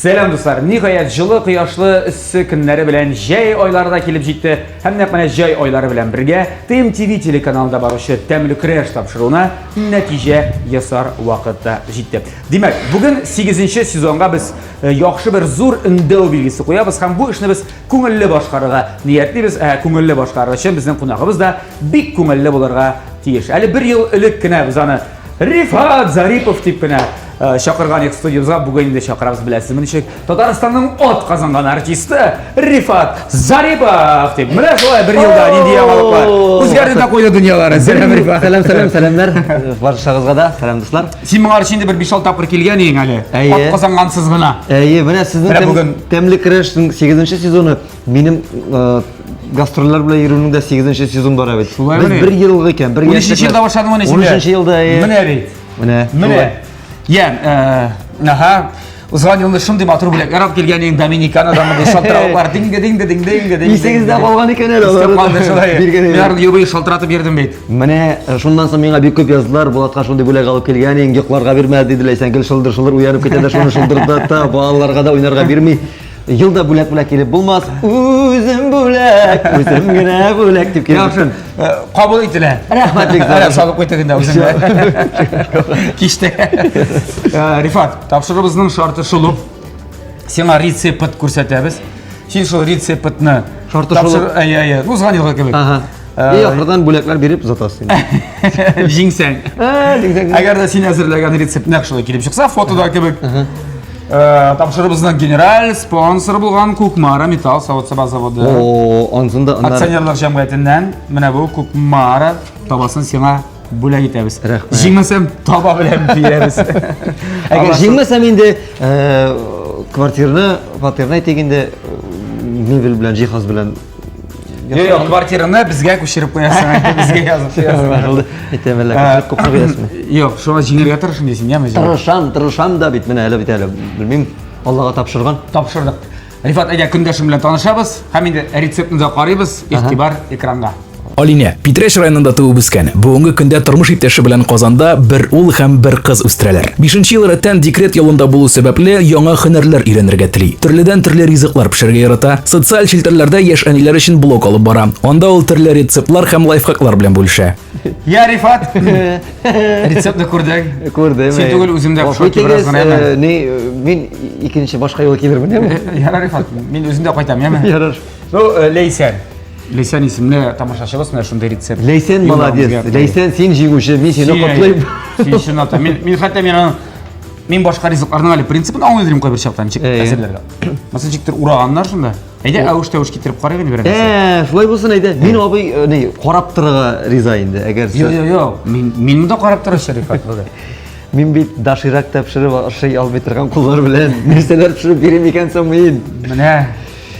Сәлам, дуслар! Ниһаять, җылы, кояшлы, эссе көннәре белән җәй айлары да килеп җитте. Һәм нәкъ менә җәй айлары белән бергә ТМТВ телеканалында баручы Тәмле көрәш тапшыруына нәтиҗә ясар вакыт та җитте. Димәк, бүген 8 сезонга без э, яхшы бер зур өндәү билгесе куябыз һәм бу эшне без күңелле башкарырга ниятлибез. Ә күңелле башкарыр өчен безнең кунагыбыз да бик күңелле булырга тиеш. Әле бер ел элек кенә без аны Рифат Зарипов дип кенә э, чакырган идек студиябызга. Бүген инде чакырабыз, беләсезме ничек? Татарстанның ат казанган артисты Рифат Зарипов дип. Менә шулай бер елда нинди яңалыклар. Үзгәрде дә куйды дөньялары. Сәлам, Рифат. Сәлам, сәлам, сәламнәр. Баршагызга да сәлам, дуслар. Син моңар өчен инде бер 5-6 тапкыр килгән идең әле. Әйе. Ат казангансыз гына. Әйе, менә сезнең Менә бүген Тәмле көрәшнең 8 сезоны, минем э, гастрольләр белән йөрүнең дә 8 сезон бара бит. Шулай Без мени? бер еллык икән, бер 13 елда башладың моны син. 13 елда, әйе. Менә бит. Менә. Менә. шулай. Я, э, аһа. Узган елны шундый матур бүләкләр алып килгән идең Доминиканадан мондый шалтыравыклар. Динге динге динг динге динг. Исегездә калган икән әле Истә алар. калды шулай. Биргән Мин иде. аны ел буе шалтыратып йөрдем бит. Менә э, шуннан соң миңа бик күп яздылар, Булатка шундый бүләк алып килгән идең, йокларга бирмәде диделәр, сен гел шылдыр-шылдыр уянып китә дә шуны шылдырдата, балаларга да уйнарга бирми. Елда бүләк белән килеп булмас. Үзем бүләк, үзем генә бүләк дип килеп. Яхшы. Э, кабул ителә. Рәхмәт бик зур. Әнә салып куйдык инде үзеңне. Кичтә. Э, Рифат, тапшыруыбызның шарты шул ук. Сиңа рецепт күрсәтәбез. Син шул рецептны Шарты шул ук. Әйе, әйе. Узган елгы кебек. Ага. Э, И ахырдан бүләкләр биреп озатасың. Җиңсәң. Җиңсәң. Әгәр дә син әзерләгән рецепт нәкъ шулай килеп чыкса, фотода кебек. Э, тапшырыбызның генераль спонсоры булган Кукмара металл савыт-саба заводы. О, ансын да аннары. Акционерлар җәмгыятеннән менә бу Кукмара табасын сиңа бүләк итәбез. Рәхмәт. Җиңмәсәм, таба белән бирәбез. Әгәр җиңмәсәм инде, э, квартираны, фатирны әйтик инде, мебель белән, җиһаз белән. Юк, юк, квартираны безгә күчереп куясың, безгә язып куясың. Әйтәм әллә, күчереп күпме куясың? Юк, шуңа җиңәргә тырышым дисең, яме? Тырышам, тырышам да бит, менә әле бит әле, белмим, Аллага тапшырган. Тапшырдык. Рифат, әйдә көндәшем белән танышабыз һәм инде рецептны да карыйбыз. Игътибар экранга. Алинә, Питрәч районында туып үскән. Бүгенге көндә тормыш иптәше белән Казанда бер ул һәм бер кыз үстерәләр. Бишенче ел рәттән декрет ялында булу сәбәпле, яңа һөнәрләр өйрәнергә тели. Төрледән-төрле ризыклар пешерергә ярата. Социаль челтәрләрдә яшь әниләр өчен блог алып бара. Анда ул төрле рецептлар һәм лайфхаклар белән бүлешә. Я, Рифат, рецептны күрдең. Күрдем. Син түгел, үзем дә Гафу шок бераз итегез, гына, яме. э, ни, э, мин икенче башка юлы килермен, яме? Ярар, Рифат, мин үзем дә кайтам, яме? Ярар. Ну, э, Ләйсән. Ләйсән исемле тамашачыбыз менә шундый рецепт. Ләйсән молодец. Ләйсән, син җиңүче, мин сине котлыйм. Син чынлап та. Мин мин хәтта мин аның мин башка ризыкларның әле принцибын аңлый идем кайбер чакта ничек әзерләргә. Мәсәлән, ничектер ураганнар шунда. Әйдә, әвеш-тәвеш китереп карыйк инде берәр нәрсә. Ә, шулай булсын әйдә. Мин абый, э, ни, карап торырга риза инде, әгәр Юк, юк, юк. Мин мин монда карап торучы Рифат бүген. Мин бит доширак та пешереп ашый алмый торган куллар белән нәрсәләр пешереп бирим икән соң мин? Менә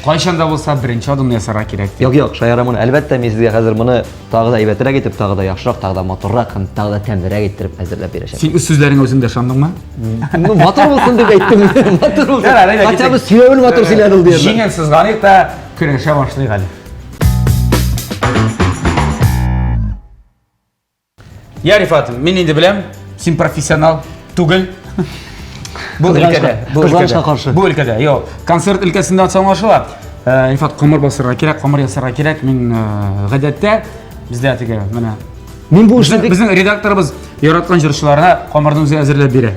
кайчан да булса беренче адымны ясарга кирәк. Юк, юк, шаярам моны. Әлбәттә, мин сезгә хәзер моны тагы да әйбәтрәк итеп, тагы да яхшырак, тагы да матуррак һәм тагы да тәмлерәк иттереп әзерләп бирәчәкмен. Син үз сүзләреңә үзең дә ышандыңмы? Ну, матур булсын дип әйттем. Матур булсын. Ярар, әйдә, Хотя бы китик. сөйләвен матур сөйләде ул диярлек. Җиңел сызганыйк та көрәшә башлыйк әле. Я, Рифат, мин инде беләм, син профессионал түгел. Бу өлкәдә, бу Кызганычка өлкәдә. каршы. Бу өлкәдә, юк. Концерт өлкәсендә аңлашыла. Э, Рифат, камыр басырга кирәк, камыр ясарга кирәк. Мин э, гадәттә бездә теге менә Мин бу эшне безнең, безнең редакторыбыз яраткан җырчыларына камырны үзе әзерләп бирә.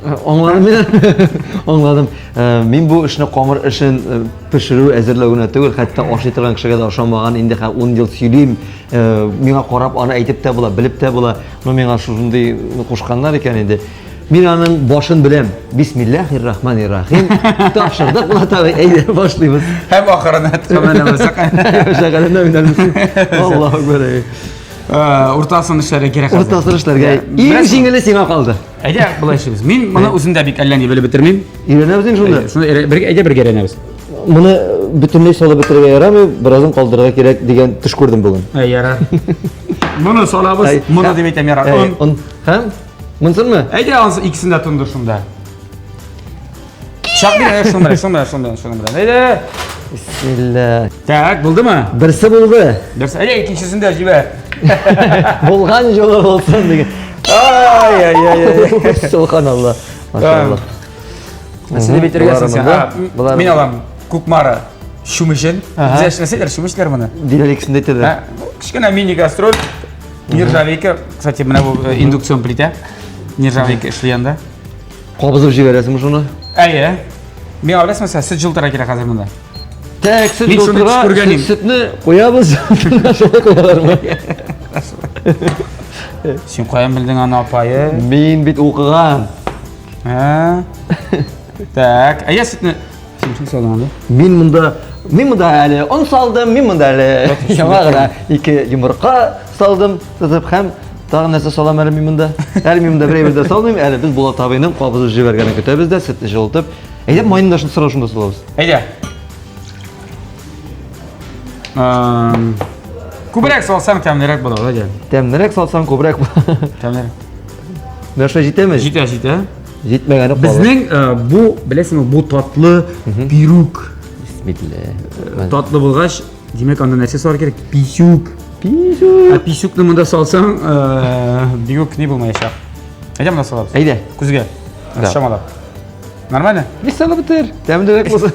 Э, аңладым мин. Аңладым. Э, мин бу эшне камыр эшен э, пешерү, әзерләү генә түгел, хәтта ашый торган кешегә дә ошамаган. Инде хә 10 ел сөйлим. Миңа карап аны әйтеп тә була, белеп тә була. Но миңа шушындый кушканнар икән инде. Мин аның башын беләм. Бисмиллахир рахманир рахим. Тапшырдык Булат абый, әйдә башлыйбыз. Һәм ахырына Аллаһу акбар. Уртасын эшләргә кирәк хәзер. Уртасын эшләргә. Иң җиңеле сиңа калды. Әйдә, болай эшлибез. Мин моны үзем дә бик әллә ни белеп бетермим. Өйрәнәбез инде шунда. Шуны бергә, әйдә бергә өйрәнәбез. Моны бөтенләй салып бетерергә ярамый, беразын калдырырга кирәк дигән төш күрдем бүген. Әй, ярар. Моны салабыз, моны дип әйтәм, ярар. Он. Он. Һәм? Монсынмы? Әйдә, ансы икесен дә тондыр шунда. Чак бир, шуны белән, шуны белән, шуны белән, шуны белән. Әйдә. Бисмилла. Так, булдымы? Берсе булды. Берсе, әйдә, икенчесен дә җибәр. Булган жолы булсын дигән. Ай, ай, ай, ай. Субханалла. Машалла. Нәрсә дип әйтергә соң син? Мин алам Кукмара чүмечен. Бездә нәрсә әйтәләр, чүмечләр моны. Диләр икесен дә әйтәләр. Кечкенә мини гастроль. Нержавейка, кстати, менә бу э, индукцион плитә. Нержавейка эшли анда. Кабызып җибәрәсеңме шуны? Әйе. Миңа беләсеңме, сөт җылытырга кирәк хәзер монда. Так, сөт җылытырга, сөтне куябыз. Шулай куялармы? Син каян белдең аны, апае? Мин бит укыган. Ә? Так, ә я сөтне Син шул салдың анда? Мин монда, мин монда әле он салдым, мин монда әле яңа гына ике йомырка салдым, тотып һәм тагын нәрсә салам әле мин монда. Әле мин монда бер әйбер дә салмыйм, әле без Булат абыйның кабызып җибәргәнен көтәбез дә, сөтне җылытып. Әйдә, майны да шунда сразу шунда салабыз. Әйдә. Күбрәк салсаң тәмлерәк була, әйдә. Тәмлерәк салсаң күбрәк була. Тәмлерәк. Нәрсә җитәме? Җитә, җитә. Җитмәгәне калыр. Безнең э, бу, беләсеңме, бу татлы пируг. Бисмилла. Э, татлы булгач, димәк, анда нәрсә салыр кирәк? Писюк. Писюк. Ә писюкны монда салсаң, э, бигүк ни булмаячак. Әйдә монда салабыз. Әйдә. Күзгә. Чамалап. Нормально? Бик салып бетер. Тәмлерәк булсын.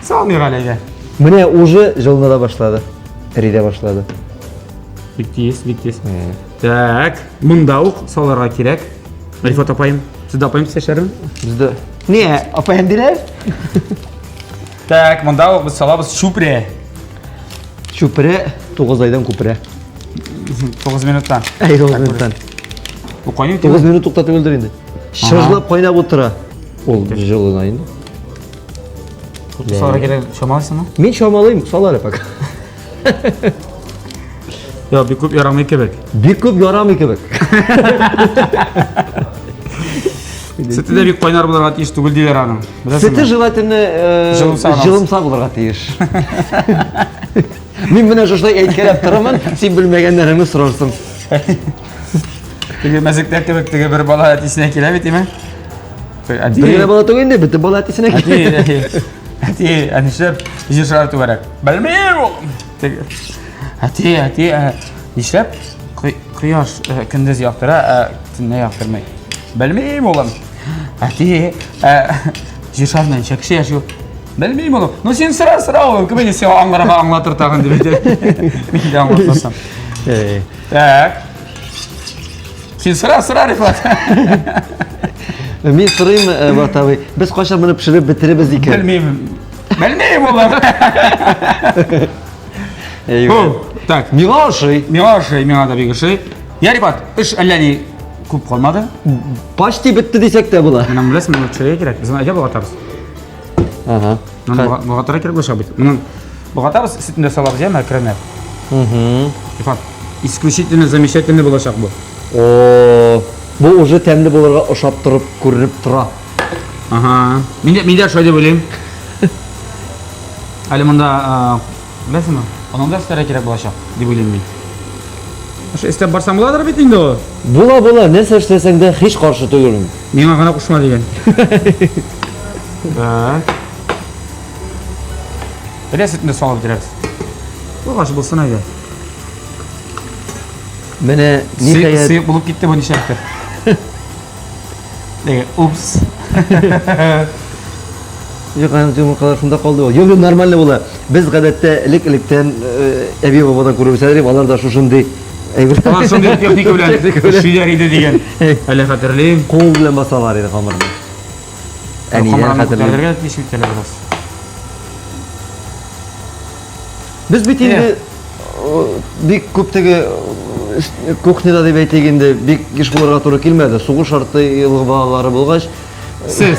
Салмыйк әле әйдә. Менә уже җылына да башлады. Эри дә башлады. Бик тиз, бик тиз. Так, монда ук салырга кирәк. Рифат апаем, сездә апаем сәшәрме? Бездә. Не, апаем диләр? Так, монда ук без салабыз чүпрә. Чүпрә 9 айдан күпрә. 9 минуттан. Әй, 9 минуттан. Бу кайный 9 минут туктатып өлдер инде. Чыжлап кайнап утыра. Ул җылына инде. Салырга кирәк, чамалыйсыңмы? Мин чамалыйм, сал әле пока. Я, бик күп ярамый кебек. Бик күп ярамый кебек. Сөте дә бик кайнар булырга тиеш түгел диләр аның. Сөте желательно э, җылымса булырга тиеш. Мин менә шушылай әйткәләп торамын, син белмәгәннәреңне сорарсың. Теге мәзәкләр кебек теге бер бала әтисенә килә бит, име? Әти. Бер генә бала түгел инде, бөтен бала әтисенә килә. Әти, әти, ә нишләп җир шары түгәрәк? Белмим ул. Теге. Әти, әти, ә нишләп кояш э, көндез яктыра, ә төнлә яктырмый? Белмим, улым. Әти, ә җир шарында ничә кеше яши? Белмим, улым. Ну син сора, сора, улым. Кем инде сиңа аңларга аңлатыр тагын дип әйтә. Мин дә аңлатмасам. Так. Син сора, сора, Рифат. Мин сорыйм, э, Булат абый, без кайчан моны пешереп бетеребез икән? Белмим. Белмим, улым. Әйбәт. Так. Миңа ошый. Миңа ошый, миңа да бик ошый. Я, Рифат, эш әллә ни күп калмады. Почти бетте дисәк тә була. Менә беләсеңме, моны төшерергә кирәк. Без моны әйдә болгатабыз. Ага. Моны болгатырга кирәк булачак бит. Моны болгатабыз, сөтен дә салабыз, яме, әкренләп. Угу. Рифат, исключительно замечательный булачак бу. О, бу уже тәмле булырга ошап торып күренеп тора. Ага. Мин дә, мин дә шулай дип уйлыйм. Әле монда, беләсеңме, аның да өстәргә кирәк булачак, дип уйлыйм мин. Ошо өстәп барсаң буладыр бит инде ул. Була, була, нәрсә эшләсәң дә һич каршы түгелмен. Миңа гына кушма дигән. Так. Әйдә сөтне салып бетерәбез. Булгач булсын әйдә. Менә ниһаять. Сыек булып китте бу нишләптер. Теге, упс. Юк, аның йомыркалар шунда калды ул. Юк, юк, нормально була. Без гадәттә элек-электән э, әби бабадан күреп үсәдер, алар да шушындый әйбер. Алар шундый техника белән эшлиләр иде дигән. Әле хәтерлим. Кул белән басалар иде камырны. Әнидән хәтерлим. Күтәрергә тиеш бит әле бераз. Без бит инде бик күп теге кухняда дип әйтик инде, бик еш булырга туры килмәде. Сугыш арты елгы балалары булгач. Сез.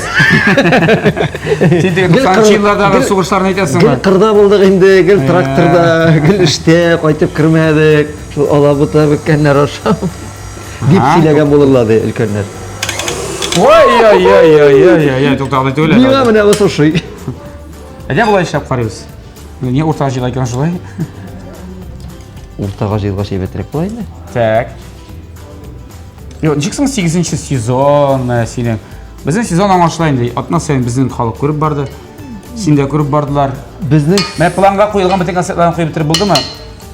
Син теге 90 еллардагы сугышларны әйтәсеңме? Гел кырда булдык инде, гел тракторда, гел эштә, кайтып кермәдек. Шул алабута бөккәннәр ашап. Дип сөйләгән булырлар ди өлкәннәр. Ой-ой-ой-ой-ой-ой, тукталды түгел. Миңа менә бу ошый. Әйдә болай эшләп карыйбыз. Ни уртага җыела икән шулай? Уртага җыелгач әйбәтрәк була инде. Так. Юк, ничек соң 8 сезон э, синең? Безнең сезон аңлашыла инде. Атна саен безнең халык күреп барды. Син дә күреп бардылар. Безнең Менә планга куелган бөтен концертларны куеп бетереп булдымы?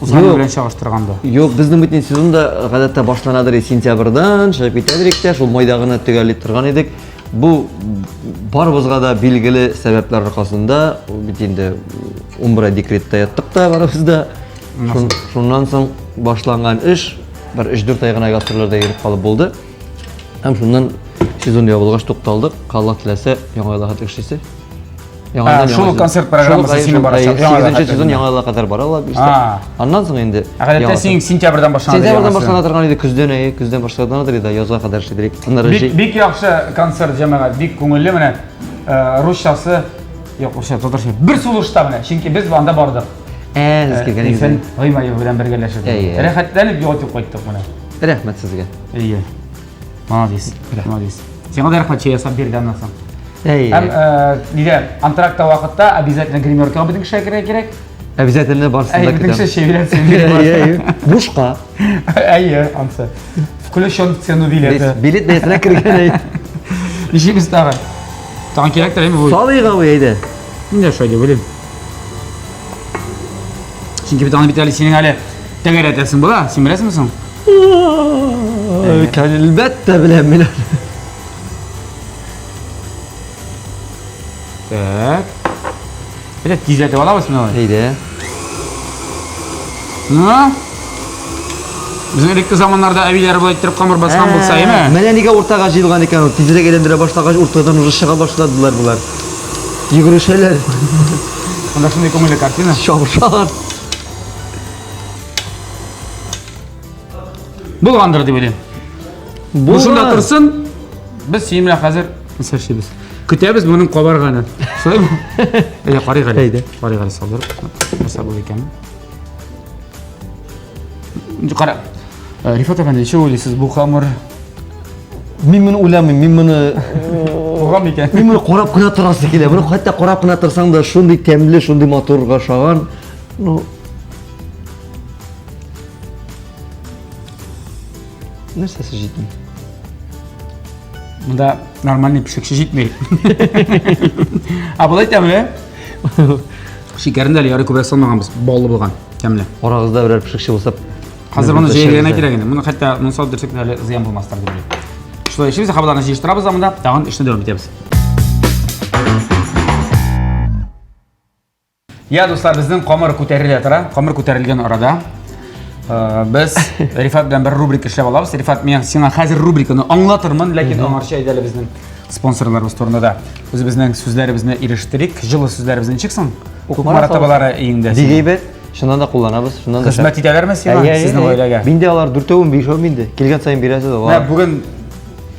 Узган ел белән чагыштырганда. Юк, безнең бөтен сезон да гадәттә башланадыр сентябрьдан, чыгып китәдер тә, шул майда гына төгәлли торган идек. Бу барыбызга да билгеле сәбәпләр аркасында, бит инде 11 ай декретта яттык та барыбыз да. Шуннан соң башланган эш бер 3-4 ай гына гастрольләрдә йөреп калып булды. Һәм шуннан сезон ябылгач тукталдык. Алла теләсә, яңа елга хәтле эшлисе. Яңадан шул концерт программасы синең барачак. Сигезенче сезон яңа елга кадәр бара ала бирсә. Аннан соң инде. Гадәттә син сентябрьдән башлана. Сентябрьдән башлана торган иде, көздән әйе, көздән башлана иде, язга кадәр эшлидек. Аннары бик, бик яхшы концерт җәмәгать, бик күңелле менә. Русчасы, юк, русча, татарча. Бер сулышта менә, чөнки без анда бардык. Ә, сез килгән идегез. Гыймаев белән бергәләшеп. Рәхәтләнеп ятып кайттык менә. Рәхмәт сезгә. Әйе. Молодец, молодец. Сиңа да рәхмәт, чәй ясап бирде аннан соң. Әйе. Һәм нидә, антракта вакытта обязательно гримеркага бөтен кешегә керергә кирәк. Обязательно барсын да көтәм. Бөтен кеше чәй бирә, син бирә. Бушка. Әйе, ансы. Включен в цену билета. Билет бәясенә кергән әй. Ничек тагын? Тагын кирәктер, әйме бу? Салыйк абый, әйдә. Инде шулай дип уйлыйм. Чөнки бит аны бит әле синең әле тәгәрәтәсең була, син беләсеңме соң? Әлбәттә беләм мин. Так. Әйдә тизләтеп алабыз менә. Әйдә. Ну? Безнең элекке заманнарда әбиләр болай иттереп камыр баскан булса, әйме? Менә нигә уртага җыелган икән ул. Тизрәк әйләндерә башлагач, уртадан уже чыга башладылар болар. Йөгерешәләр. Монда шундый күңелле картина. Чабышалар. Булгандыр дип уйлыйм. Бу шунда торсын. Без синең белән хәзер нәрсә эшлибез? Көтәбез моның кабарганы. Шулаймы? Әйдә, карыйк әле. Әйдә. Карыйк әле салдырып. Нәрсә булыр икән? Кара. Рифат әфәнде, ничек уйлыйсыз, бу хамыр Мин моны уйламыйм, мин моны булган микән? Мин моны карап кына торасы килә. Моны хәтта карап кына торсаң да шундый тәмле, шундый матурга ошаган. Ну, нәрсәсе җитми? Монда нормальный пешекче җитми. Ә болай тәмле. Шикәрен дә әле ярый күбрәк салмаганбыз. Баллы булган, тәмле. Арагызда берәр пешекче булса, Хәзер моны җәергә генә кирәк инде. Моны хәтта моны салып бирсәк тә әле зыян булмастыр дип уйлыйм. Шулай эшлибез, хабарларны җыештырабыз да монда, тагын эшне дәвам итәбез. Я, дуслар, безнең камыр күтәрелә тора. Камыр күтәрелгән арада без Рифат белән бер рубрика эшләп алабыз. Рифат, мин сиңа хәзер рубриканы аңлатырмын, ләкин аңарчы әйдә әле безнең спонсорларыбыз турында да үзебезнең сүзләребезне ирештерик. Җылы сүзләребезне ничек соң? Кукмара табалары өеңдә. Бик әйбәт. Чыннан да кулланабыз, чыннан да. Хезмәт итәләрме сиңа, сезнең гаиләгә? Миндә алар дүртәүме, бишәүме инде. Килгән саен бирәсез алар. Менә бүген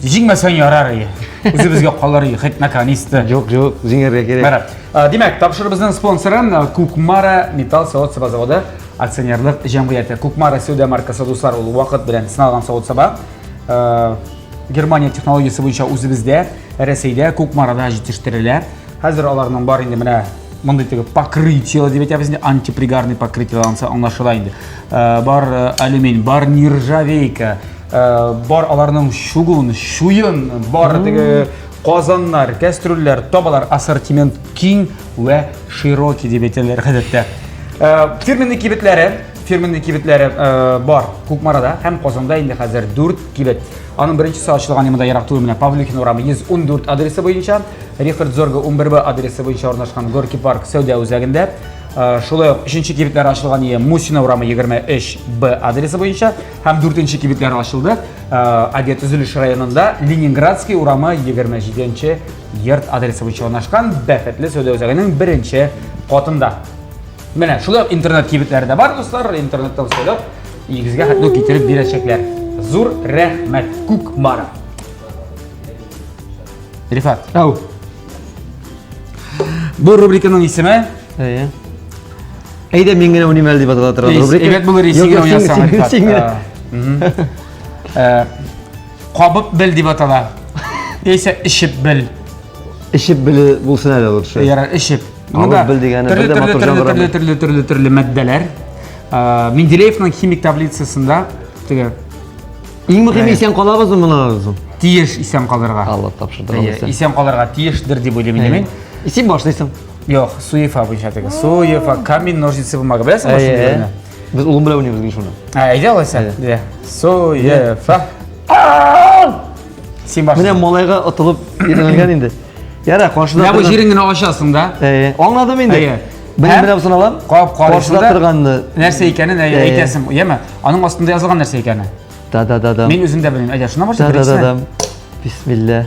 җиңмәсәң ярар ие. Үзебезгә калыр ие, хет наконец-то. Юк, юк, җиңәргә кирәк. Бара. Димәк, тапшырыбызның спонсоры Кукмара металл савыт-саба заводы акционерлык җәмгыяте. Кукмара сәүдә маркасы, дуслар, ул вакыт белән сыналган савыт-саба. Германия технологиясе буенча үзебездә, Рәсәйдә, Кукмарада җитештерелә. Хәзер аларның бар инде менә мондый теге покрытие дип әйтәбез инде, антипригарный покрытие ансы аңлашыла инде. Бар алюмин, бар нержавейка, бар аларның чугун, чуен, бар теге казаннар, кәстрүлләр, табалар, ассортимент киң вә широкий дип әйтәләр гадәттә. Фирменный кибетләре, фирменный кибетләре бар Кукмарада һәм Казанда инде хәзер 4 кибет. Аның беренчесе ачылган монда ерак түгел менә Павлюхин урамы 114 адресы буенча. Рихард Зорга 11Б адресы буенча урнашкан Горки парк сәүдә үзәгендә. Шулай ук өченче кибетләр ачылган ие Мусина урамы 23Б адресы буенча һәм дүртенче кибетләр ачылды Авиатөзелеш районында Ленинградский урамы 27 йорт адресы буенча урнашкан Бәхетле сәүдә үзәгенең беренче катында. Менә шулай ук интернет кибетләре дә бар, дуслар, интернеттан сайлап өегезгә хәтле китереп бирәчәкләр. Зур рәхмәт, Кукмара. Рифат. Ау. Бу рубриканың исеме? Әйе. Әйдә мин генә уйныйм әле дип атала торган рубрика. Әйбәт булыр син генә уйнасаң, Рифат. Син генә. Кабып бел дип атала. Яисә эчеп бел. Эчеп беле булсын әле лучше. Ярар, эчеп. Кабып бел дигәне бер дә матур төрле төрле төрле төрле матдәләр. Менделеевның химик таблицасында теге Иң мөһиме исән калабызмы моннан соң? Тиеш исән калырга. Алла тапшырды. Исән калырга тиешдер дип уйлыйм инде мин. Син башлыйсың. Юк, Суефа буенча теге. Суефа, камень, ножницы, бумага. Беләсеңме шундый берне? Без улым белән уйныйбыз гел шуны. Ә, әйдә алайса. Әйдә. Суефа. Син башла. Менә малайга отылып өйрәнелгән инде. Яра, каршыда Менә бу торган- җирен генә ачасың да. Әйе, аңладым инде. Әйе. Менә Һәм менә бусын алам. Кап карыйсың Каршыда да. торганны. Нәрсә икәнен әйе, Әйе. әйтәсең, яме? Аның астында язылган нәрсә икәне. Да да да да. Мин үзем дә белмим. Әйдә, шуннан башла Да да да да. беренчесенә. Бисмилла.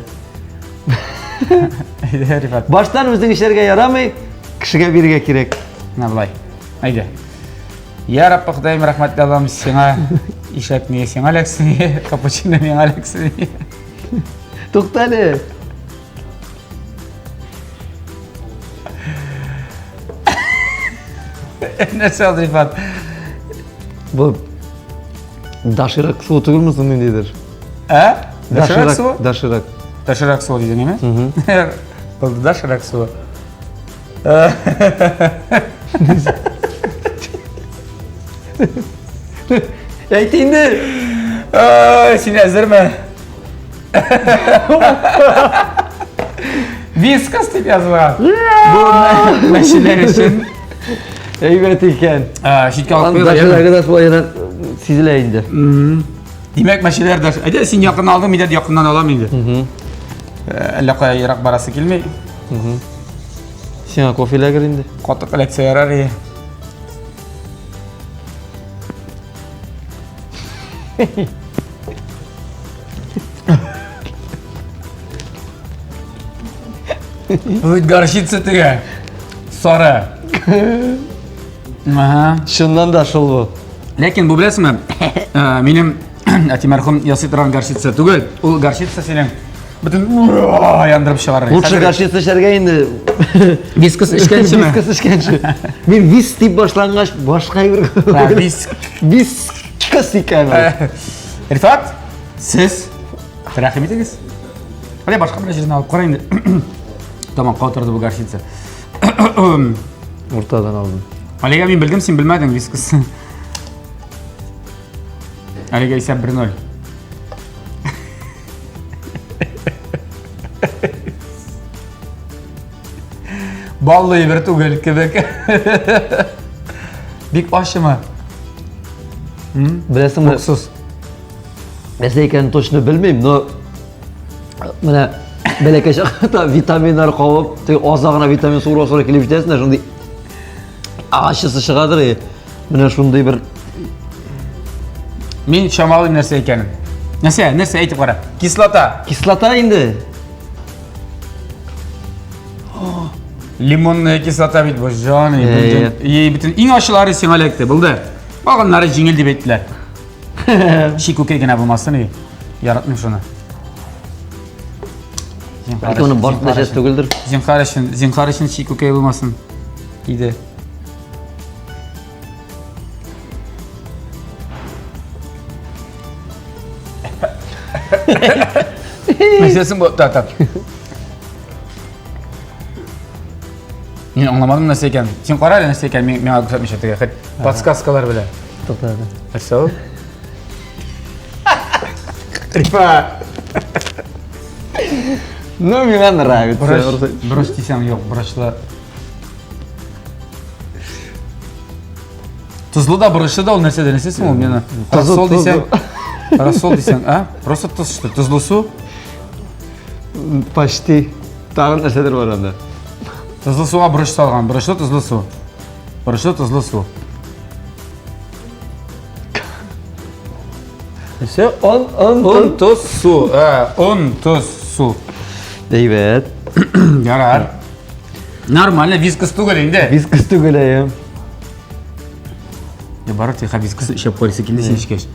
Әйдә, Рифат. Баштан үзең эчәргә ярамый, кешегә бирергә кирәк. Менә болай. Әйдә. Я Раббы Ходаем, рәхмәтле Аллам, сиңа ишәк не сиңа эләксен, капучино миңа эләксен. Тукта әле. Нәрсә ул, Рифат? Бу доширак суы түгелме соң ниндидер? Ә? Доширак суы? Доширак. Доширак суы дидең, әйме? Булды доширак суы. Әйт инде. Ай, син әзерме? Вискас дип язылган. Бу мәчеләр өчен. Әйбәт икән. Читкә алып куйган. Доширагы да шулай сизелә инде. Димәк, мәчеләр дә. Әйдә, син якын алдың, мин дә якыннан алам инде. Әллә кая ерак барасы килми. Сиңа кофе эләгер инде. Катык эләксә ярар ие. Бу бит горчица теге. Сары. Ага. Чыннан да шул бу. Ләкин бу беләсеңме? Э, минем әти мәрхүм ясый торган горчица түгел. Ул горчица синең бөтен яндырып чыгарыр. Лучше горчица эчәргә инде. Вискас эчкәнчеме? Вискас эчкәнче. Мин вис дип башлангач башка әйбер. Вис. Вискас икән. Э, Рифат, сез рәхим итегез. Әле башка бер җирдән алып кара инде. Тамак катырды бу горчица. Уртадан алдым. Әлегә мин белдем, син белмәдең вискас. Әлегә исәп 1-0. Баллы бер түгел кебек. Бик ачымы? Беләсеңме? Уксус. Нәрсә икәнен точно белмим, но менә бәләкәй чакта витаминнар кабып, теге аза гына витамин суыра-суыра килеп җитәсең дә, шундый ачысы чыгадыр. И. Менә шундый бер Мин чамалыйм нәрсә икәнен. Нәрсә, нәрсә әйтеп кара. Кислота. кислота инде. Лимонная кислота бит бу, җаный. Э. И бөтен иң ачылары сиңа эләкте, булды. Калганнары җиңел дип әйттеләр. Чи күкәй генә булмасын и. Яратмыйм шуны. Зинһар Бәлки моның өчен, бар зинһар нәрсәсе өчен. түгелдер. Зинһар өчен, зинһар өчен чи күкәй булмасын. Иде. Нәрсәсен бу? Так, так. Мин аңламадым нәрсә икән. Син кара әле нәрсә икән, мин миңа күрсәтмичә теге. Хоть подсказкалар белән. Тукта әле. Нәрсә ул? Рифа. Ну, миңа нравится. Борыч, борыч дисәң юк, борычлы. Тозлы да, борычлы да ул нәрсә дә нәрсә соң ул мені. Тозлы, Рассол дисәң, тозлы. рассол дисәң, а? Просто тоз что, тозлы су? Почти. Тагын нәрсәдер бар анда. Тозлы суга борыч салган, борычлы тозлы су. Борычлы тозлы су. Нәрсә? Он, он, Он, тоз, су. Ә, он, тоз, су. Әйбәт. Ярар. Нормально, вискас түгел инде. Вискас түгел, әйе. Я барып тиха вискас эчеп карыйсы килде син эчкәч.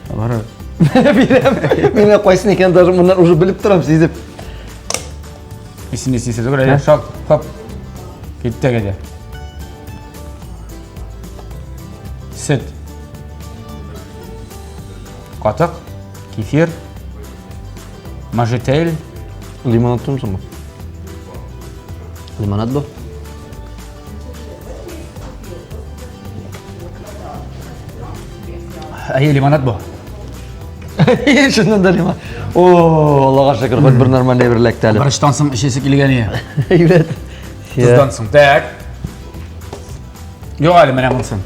Барып. Беләм. Мин кайсын икәнен даже моннан уже белеп торам, сизеп. Исемне сизеп түгел, әйдә, шок, хоп. Киттек әйдә. Сөт. Катык, кефир, мажитель. Лимонад түгелме соң бу? Лимонад бу. Әйе, лимонад бу. Чыннан да лимон. О, Аллага шөкер, хоть бер нормальный бер эләкте әле. Борычтан соң эчәсе килгән иде. Әйбәт. Тоздан соң. Так. Юк әле менә монсын.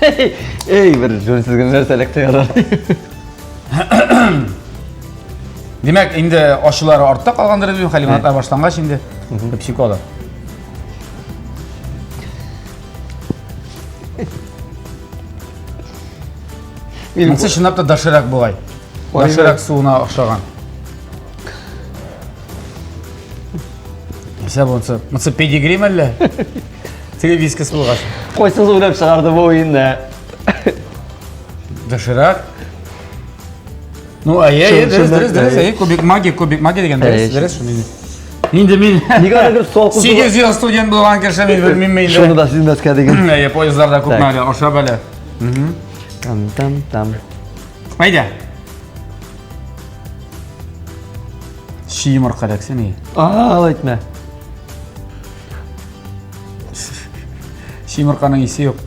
Эй, бер җүнсез генә нәрсә эләкте ярар. Димәк, инде ачулары артта калгандыр дип, лимонадлар башлангач инде пепси-кола. Монысы чынлап та доширак бугай. Доширак суына охшаган. Нәрсә бу? Монысы педигри мәллә? Теге вискас булгач. Кайсыгыз уйлап чыгарды бу уенны? Доширак. Ну, әйе, әйе, дөрес, дөрес, дөрес, әйе, кубик магия, кубик магия дигән дөрес, дөрес шуны инде. Инде мин Нигә аны бер салкын 8 ел студент булган кеше мин белмим инде. Шуны да сизмәскә дигән. Әйе, поездларда күпме әле ашап әле. Там, там, там. Әйдә. Чи йомырка эләксен, әйе. Алай итмә. Чи йомырканың исе юк.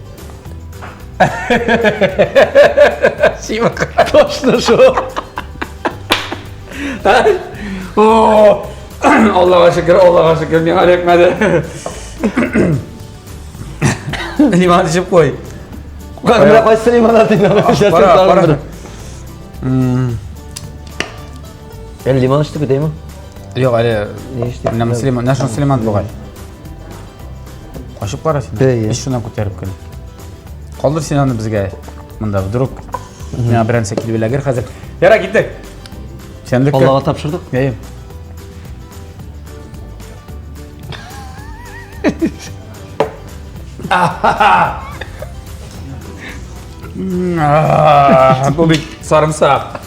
Чи йомырка. Точно шул. О, Аллага шөкер, Аллага шөкер, миңа эләкмәде. Лимон эчеп куй. Менә кайсы лимонад инде? Кара, кара. Әле лимон эчтек бит, әйме? Юк, әле Ни эчтек? менә монысы лимон, менә шунысы лимон бугай. Кашып кара син. Әйе. Ич шуннан күтәреп кел. Калдыр син аны безгә. Монда вдруг миңа берәрсе килеп эләгер хәзер. Ярар, киттек. Сәнлеккә. Аллага тапшырдык. Әйе. Бу бит сарымсак.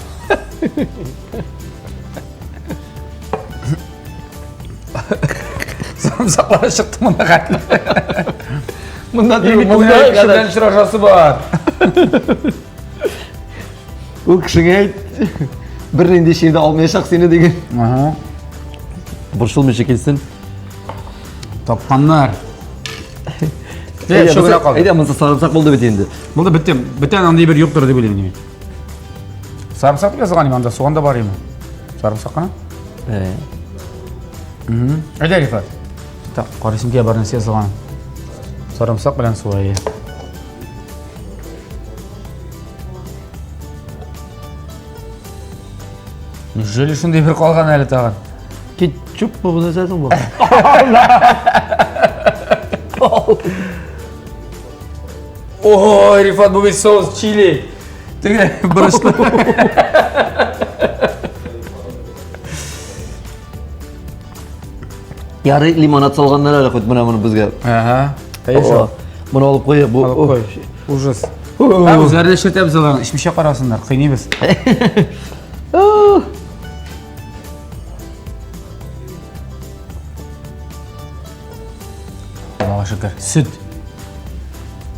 Сарымсаклары чыкты монда хәтле. Монда Мин бит монда кеше белән очрашасы бар. Ул кешегә әйт, бернинди чир дә алмаячак сине диген. Ага. Борчылмыйча килсен. Тапканнар. Әйдә, шул гына калды. Әйдә, монысы сарымсак булды бит инде. Булды, бетте. Бүтән андый бер юктыр дип уйлыйм мин. Сарымсак дип язылган анда суган да бар име? Сарымсак кына. Э. Әйдә, Рифат. Так, карыйсым килә бар нәрсә язылган. Сарымсак белән су әйе. Неужели шундый бер калган әле тагын? Кетчуп бу нәрсә соң бу? Ой, Рифат, бу бит соус чили. Теге борычлы. Ярый лимонад салганнар әле хоть менә моны безгә. Ага. Әйе шул. Моны алып куйыйк. Бу Алып куй. Ужас. Ә үзләре дә эшләтәбез аларны. Эчмичә карасыннар, кыйныйбыз. Аллага шөкер. Сөт.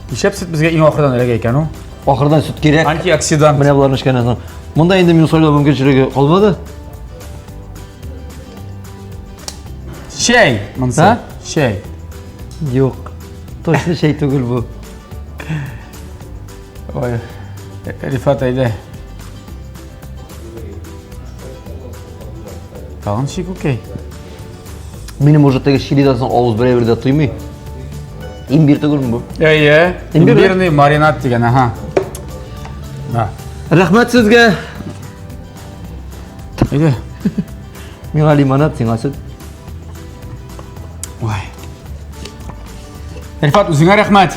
Нишләп сөт безгә иң ахырдан эләгә икән ул? Ахырдан сөт кирәк. Антиоксидант. Менә боларны эчкәннән соң. Монда инде минем сайлау мөмкинчелеге калмады. Чәй, монысы. А? Чәй. Юк. Точно чәй түгел бу. Ой, Рифат әйдә. Тагын чи күкәй. Минем уже теге чилидан соң авыз берәй дә тоймый. Имбир түгелме бу? Әйе, Имбир имбирный маринад дигән, аха. На. Рәхмәт сезгә. Әйдә. Миңа лимонад, сиңа сөт. Ой. Рифат, үзеңә рәхмәт.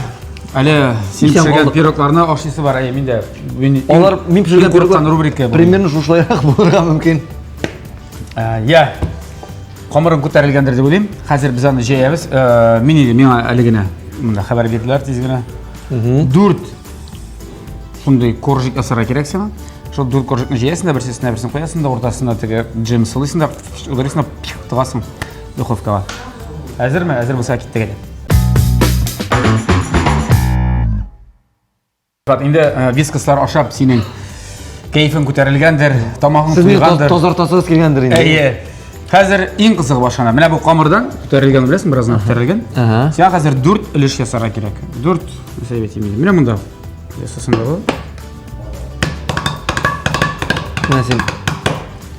Әле син Исән пешергән калдык. пирогларны ашыйсы бар. Әйе, мин дә. Мин иң- Алар мин пешергән иң курыккан рубрика. бу. Примерно шушылайрак булырга мөмкин. Ә, Я. Камырың күтәрелгәндер дип уйлыйм. Хәзер без аны җәябез. Ә, Мин инде миңа әле генә монда хәбәр бирделәр тиз генә. Дүрт шундый коржик ясарга кирәк сиңа. Шул дүрт коржикны җәясең дә берсенә берсен куясың да уртасына теге джем сылыйсың да ударыйсың да тыгасың духовкага. Әзерме? Әзер булса киттек әле. Рифат, инде э, вискаслар ашап синең кәефең күтәрелгәндер, тамагың Сез мине туйгандыр. тазартасыгыз килгәндер инде. Әйе. Хәзер иң кызыгы башлана. Менә бу камырдан күтәрелгән беләсең, бераз гына күтәрелгән. Ага. Сиңа хәзер дүрт өлеш ясарга кирәк. Дүрт, нәрсә дип әйтим инде. Менә монда ясасаң да була. Менә син.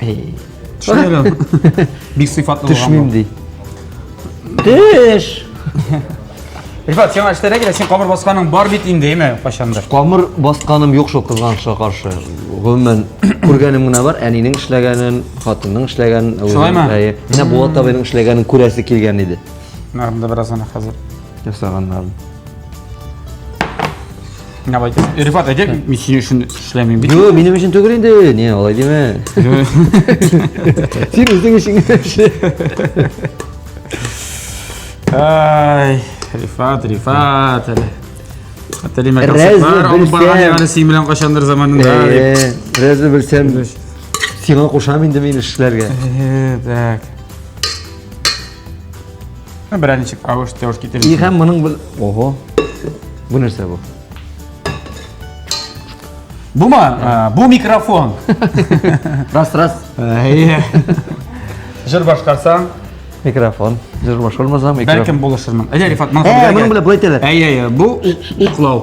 Эй. Төшми әле ул. Бик сыйфатлы булган. Төшмим ди. Төш! Рифат, сиңа эшләргә кирәк, син камыр басканың бар бит инде, әйме, кайчандыр. Камыр басканым юк шул кызганычка каршы. Гомумән, күргәнем генә бар, әнинең эшләгәнен, хатынның эшләгәнен. Шулаймы? Әйе. Менә Булат абыйның эшләгәнен күрәсе килгән иде. Менә монда бераз гына хәзер. Ясаганнарын. Менә бай. Рифат, әйдә, мин синең өчен эшләмим бит. Юк, минем өчен түгел инде. Не, алай димә. Син үзең өчен генә эшлә. Ай, Рифат, Рифат әле. Хәтерлиме, Рәзне концертлар алып барган белсәм. әле син белән кайчандыр заманында. дип. Рәзне белсәм, сиңа кушам инде мин эшләргә. Э, Так. Ну, берәр ничек авыш тәвыш китереп. И һәм моның бел... Ого. Бу нәрсә бу? Бумы? Э, Бу микрофон. Раз, раз. Әйе. Җыр башкарсаң, Микрофон. Җыр башкармасам, микрофон. бәлкем булышырмын. Әйдә, Рифат, моны Ә, моның белән былай әйтәләр. Әйе, әйе, бу уклау.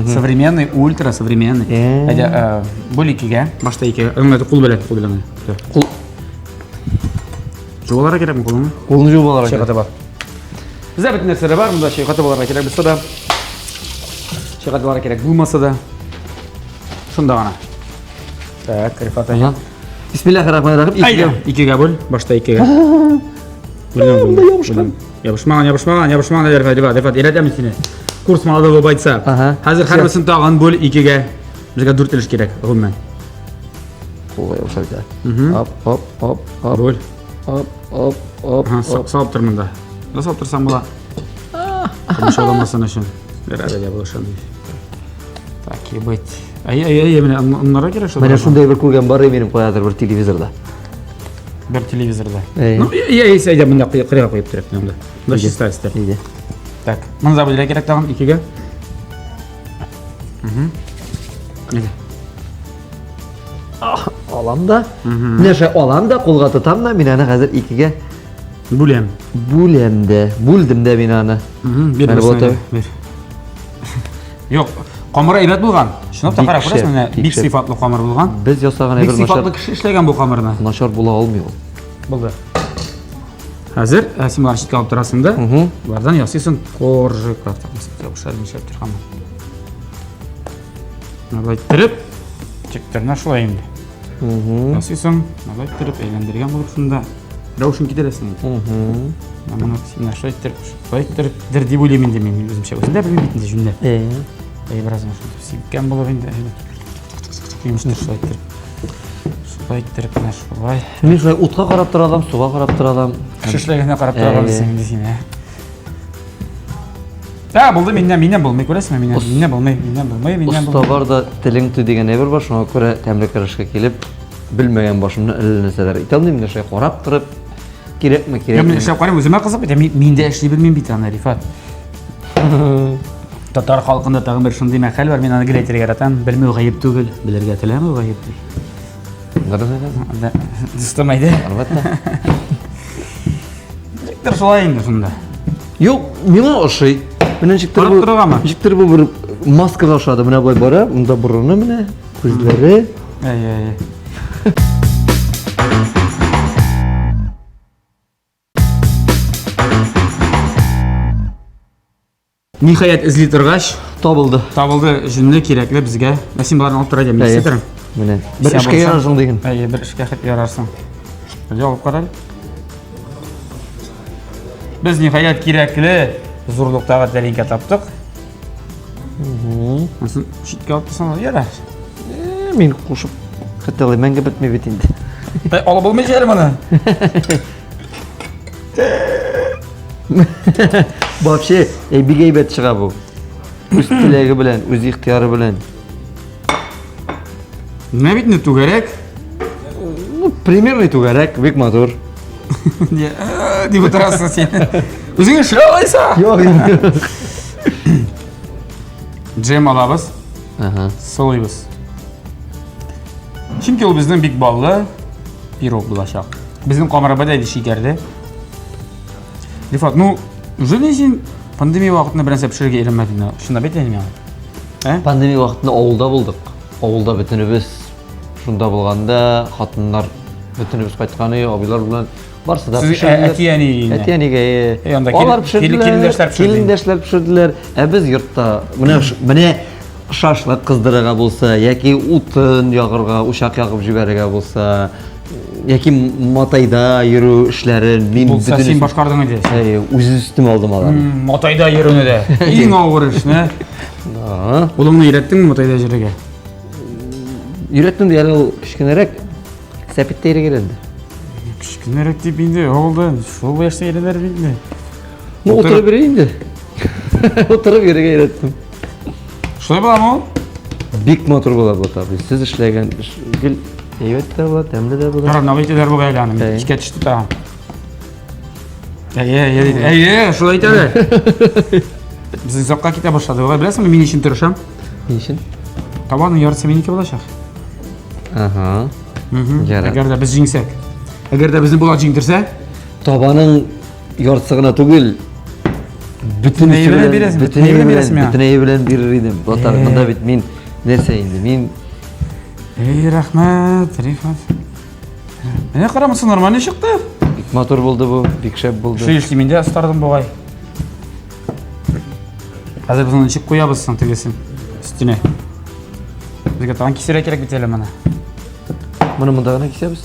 Современный, ультра современный. Әйдә, э, бүл икегә, башта икегә. Ыңлады, кул белән, кул белән. Кул Жуаларга кирәкме кулыңны? кулны жуып алырга. Чайкатып ал. Бездә бөтен нәрсә дә бар, монда чайкатып алырга кирәк булса да. Чайкатып алырга кирәк булмаса да. Шунда гына. Так, Рифат әйдә. Бисмиллахир-рахманир-рахим. Әйдә, икегә бүл, башта икегә. Бүлдем, Монда ябышкан. Ябышмаган, ябышмаган, ябышмаган, Рифат, Рифат, Рифат, өйрәтәм мин сине. Курс молодого бойца. Ага. Хәзер һәрберсен тагын бүл икегә. Безгә дүрт өлеш кирәк, гомумән. Кулга ябыша бит. Оп, оп, оп, оп. Бүл. Оп, оп, оп. Ага, салып тор монда. Да салып торсаң була. Комачауламасын өчен. Бер әле дә булышам. Так и быть. Әй, әй, әй, менә оннары кирәк шул. Менә шундый бер күргән бар минем каядыр бер телевизорда. Бер телевизорда. Әй. Ну, я, я, әйдә монда кырыйга куеп торып монда. Монда чиста өстәл. Әйдә. Так, моны да бүлергә кирәк тагын икегә. Угу. Әйдә. Алам да. Менә шулай алам да, кулга тотам да, мин аны хәзер икегә Бүләм. бүләм дә. Бүлдем дә мин аны. Угу, бир Менә берсен, Булат абый. бир. Юк, камыры әйбәт булган. Чынлап та Бик кара, шәп, күрәсеңме, менә бик бик шәп. сыйфатлы камыр булган. Без ясаган Бик әйбер сыйфатлы начар, кеше эшләгән бу камырны. начар була алмый ул. Булды. Хәзер ә, син боларны читкә алып торасың да, болардан ясыйсың коржиклар. Ябыша нишләп торган. Болай иттереп, чектерне шулай инде. Ясыйсың, болай иттереп әйләндергән булып шунда рәвешен китерәсең инде. Менә моны син шулай иттереп, шулай иттереп дер дип уйлыйм инде мин үземчә. Үзем дә белмим бит инде җүнләп. Әй, бераз менә шулай сипкән булып инде. Йомыштыр шулай иттереп. Шулай иттереп, менә шулай. Мин шулай утка карап тора алам, суга карап тора алам. Кеше эшләгәненә карап тора аласың инде син, ә? Ә, булды, миннән, миннән булмый, күрәсеңме, миннән, миннән булмый, миннән булмый, миннән Оста булмый. бар да телең туй дигән әйбер бар, шуңа күрә тәмле көрәшкә килеп, белмәгән башымны әллә нәрсәләр әйтә алмыйм, менә шулай карап торып, кирәкме, Юк, мин кирәкме. эшләп карыйм, үземә кызык бит, мин, мин дә эшли белмим бит аны, Рифат. Татар халкында тагын бер шундый мәкаль бар, мин аны гел әйтергә яратам. Белмәү гаеп түгел, белергә теләмәү гаеп ди. Дөрес әйтәсең. Да, Дустым әйдә. Әлбәттә. Ничектер шулай инде шунда. Юк, миңа ошый. Менә ничектер Карап бу, торыргамы? ничектер бу бер маскага ошады. Менә болай бара, монда борыны менә, күзләре. Әй, әй, әй. Ниһаять эзли торгач, Табылды. табылды җүнле, кирәкле безгә. Ә син боларны алып тор әйдә, мин Әйе. торам. Менә. Бер Син эшкә булсаң- ярарсың диген. Әйе, бер эшкә хәт ярарсың. Әйдә алып кара әле. Без ниһаять кирәкле зурлыктагы тәлинкә таптык. Монысын читкә алып торсаң ярар. Э, Мин кушып хәтта алай мәңге бетми бит инде. Ә, Алып булмый әле моны. Вообще, э, бик әйбәт чыга бу. Үз теләге белән, үз ихтыяры белән. Менә бит инде түгәрәк. Ну, примерно түгәрәк, бик матур. Не, «Ә», дип утырасың син. Үзең эшлә алайса. Юк, юк. Джем алабыз, Ага. сылыйбыз. Чөнки ул безнең бик баллы пирог булачак. Безнең камырыбыз да шикәрле. Рифат, ну, уже не син пандемия вакытында бернәрсә пешерергә өйрәнмәдең. Чынлап әйт инде миңа. Ә? Пандемия вакытында авылда булдык. Авылда бөтенебез шунда булганда, хатыннар бөтенебез кайткан иде, абыйлар белән. Барсы да Сез пешерделәр. әти-әни өенә? Әти-әнигә, Э, э. анда Алар килен- пешерделәр. килендәшләр пешерде. Килендәшләр пешерделәр. Ә без йортта менә менә шашлык кыздырырга булса, яки утын ягырга, учак ягып җибәрергә булса, яки матайда йөрү эшләрен мин Булса син башкардың инде. Әйе, үз өстемә алдым аларны. Матайда йөрүне дә. Иң авыр эш, не? Да. Улыңны өйрәттеңме матайда йөрергә? Өйрәттем дә әле ул кечкенәрәк сәпиттә йөрергә өйрәнде. Кечкенәрәк дип инде, авылда шул яшьтә өйрәнәләр бит инде. Ну, утырып йөри инде. Утырып йөрергә өйрәттем. Шулай буламы ул? Бик матур була бу табый. Сез эшләгән эш гел әйбәт тә була, тәмле дә була. Ярар, нагый итәләр бугай әле аны. Искә төште тагын. Әйе, әйе, диде. Әйе, шулай итәләр. Без озакка китә башлады. Бугай беләсеңме, мин өчен тырышам. Ни өчен? Табаның яртысы минеке булачак. Ага. Ярар. Әгәр дә без җиңсәк. Әгәр дә безне Булат җиңдерсә, Табаның яртысы гына түгел, бөтенесе белән бирәсең, бөтенесе белән бирәсең миңа. Бөтенесе белән бирер идем. Батар, монда бит мин нәрсә инде? Мин Эй, рәхмәт, Рифат. Менә кара, монысы нормальный чыкты. Бик матур булды бу, бик шәп булды. Шул эшли мин дә остардым бугай. Хәзер без аны ничек куябыз соң тегесен өстенә? Безгә тагын кисәргә кирәк бит әле моны. Моны монда гына кисәбез.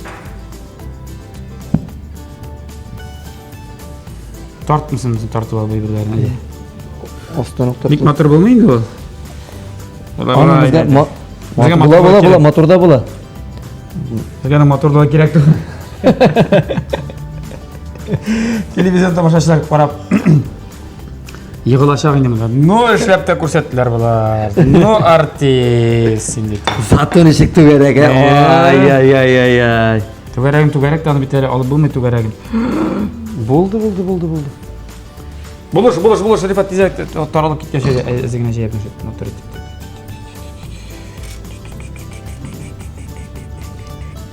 Тартмысын безне тартып алып әйберләрне. Астан ук Бик матур булмый инде ул. Аны безгә була, була, була, матур да була. Безгә аның матурлыгы кирәк түгел. Телевизор тамашачылар карап егылачак инде монда. Ну, эшләп тә күрсәттеләр болар. Ну, артист инде. Зато ничек түгәрәк, ә? Ай-яй-яй-яй. Түгәрәген түгәрәк тә аны бит әле алып булмый түгәрәген. Булды, булды, булды, булды. Булыш, булыш, булыш, Рифат тизрәк таралып киткәч, әзе генә җәеп матур итеп.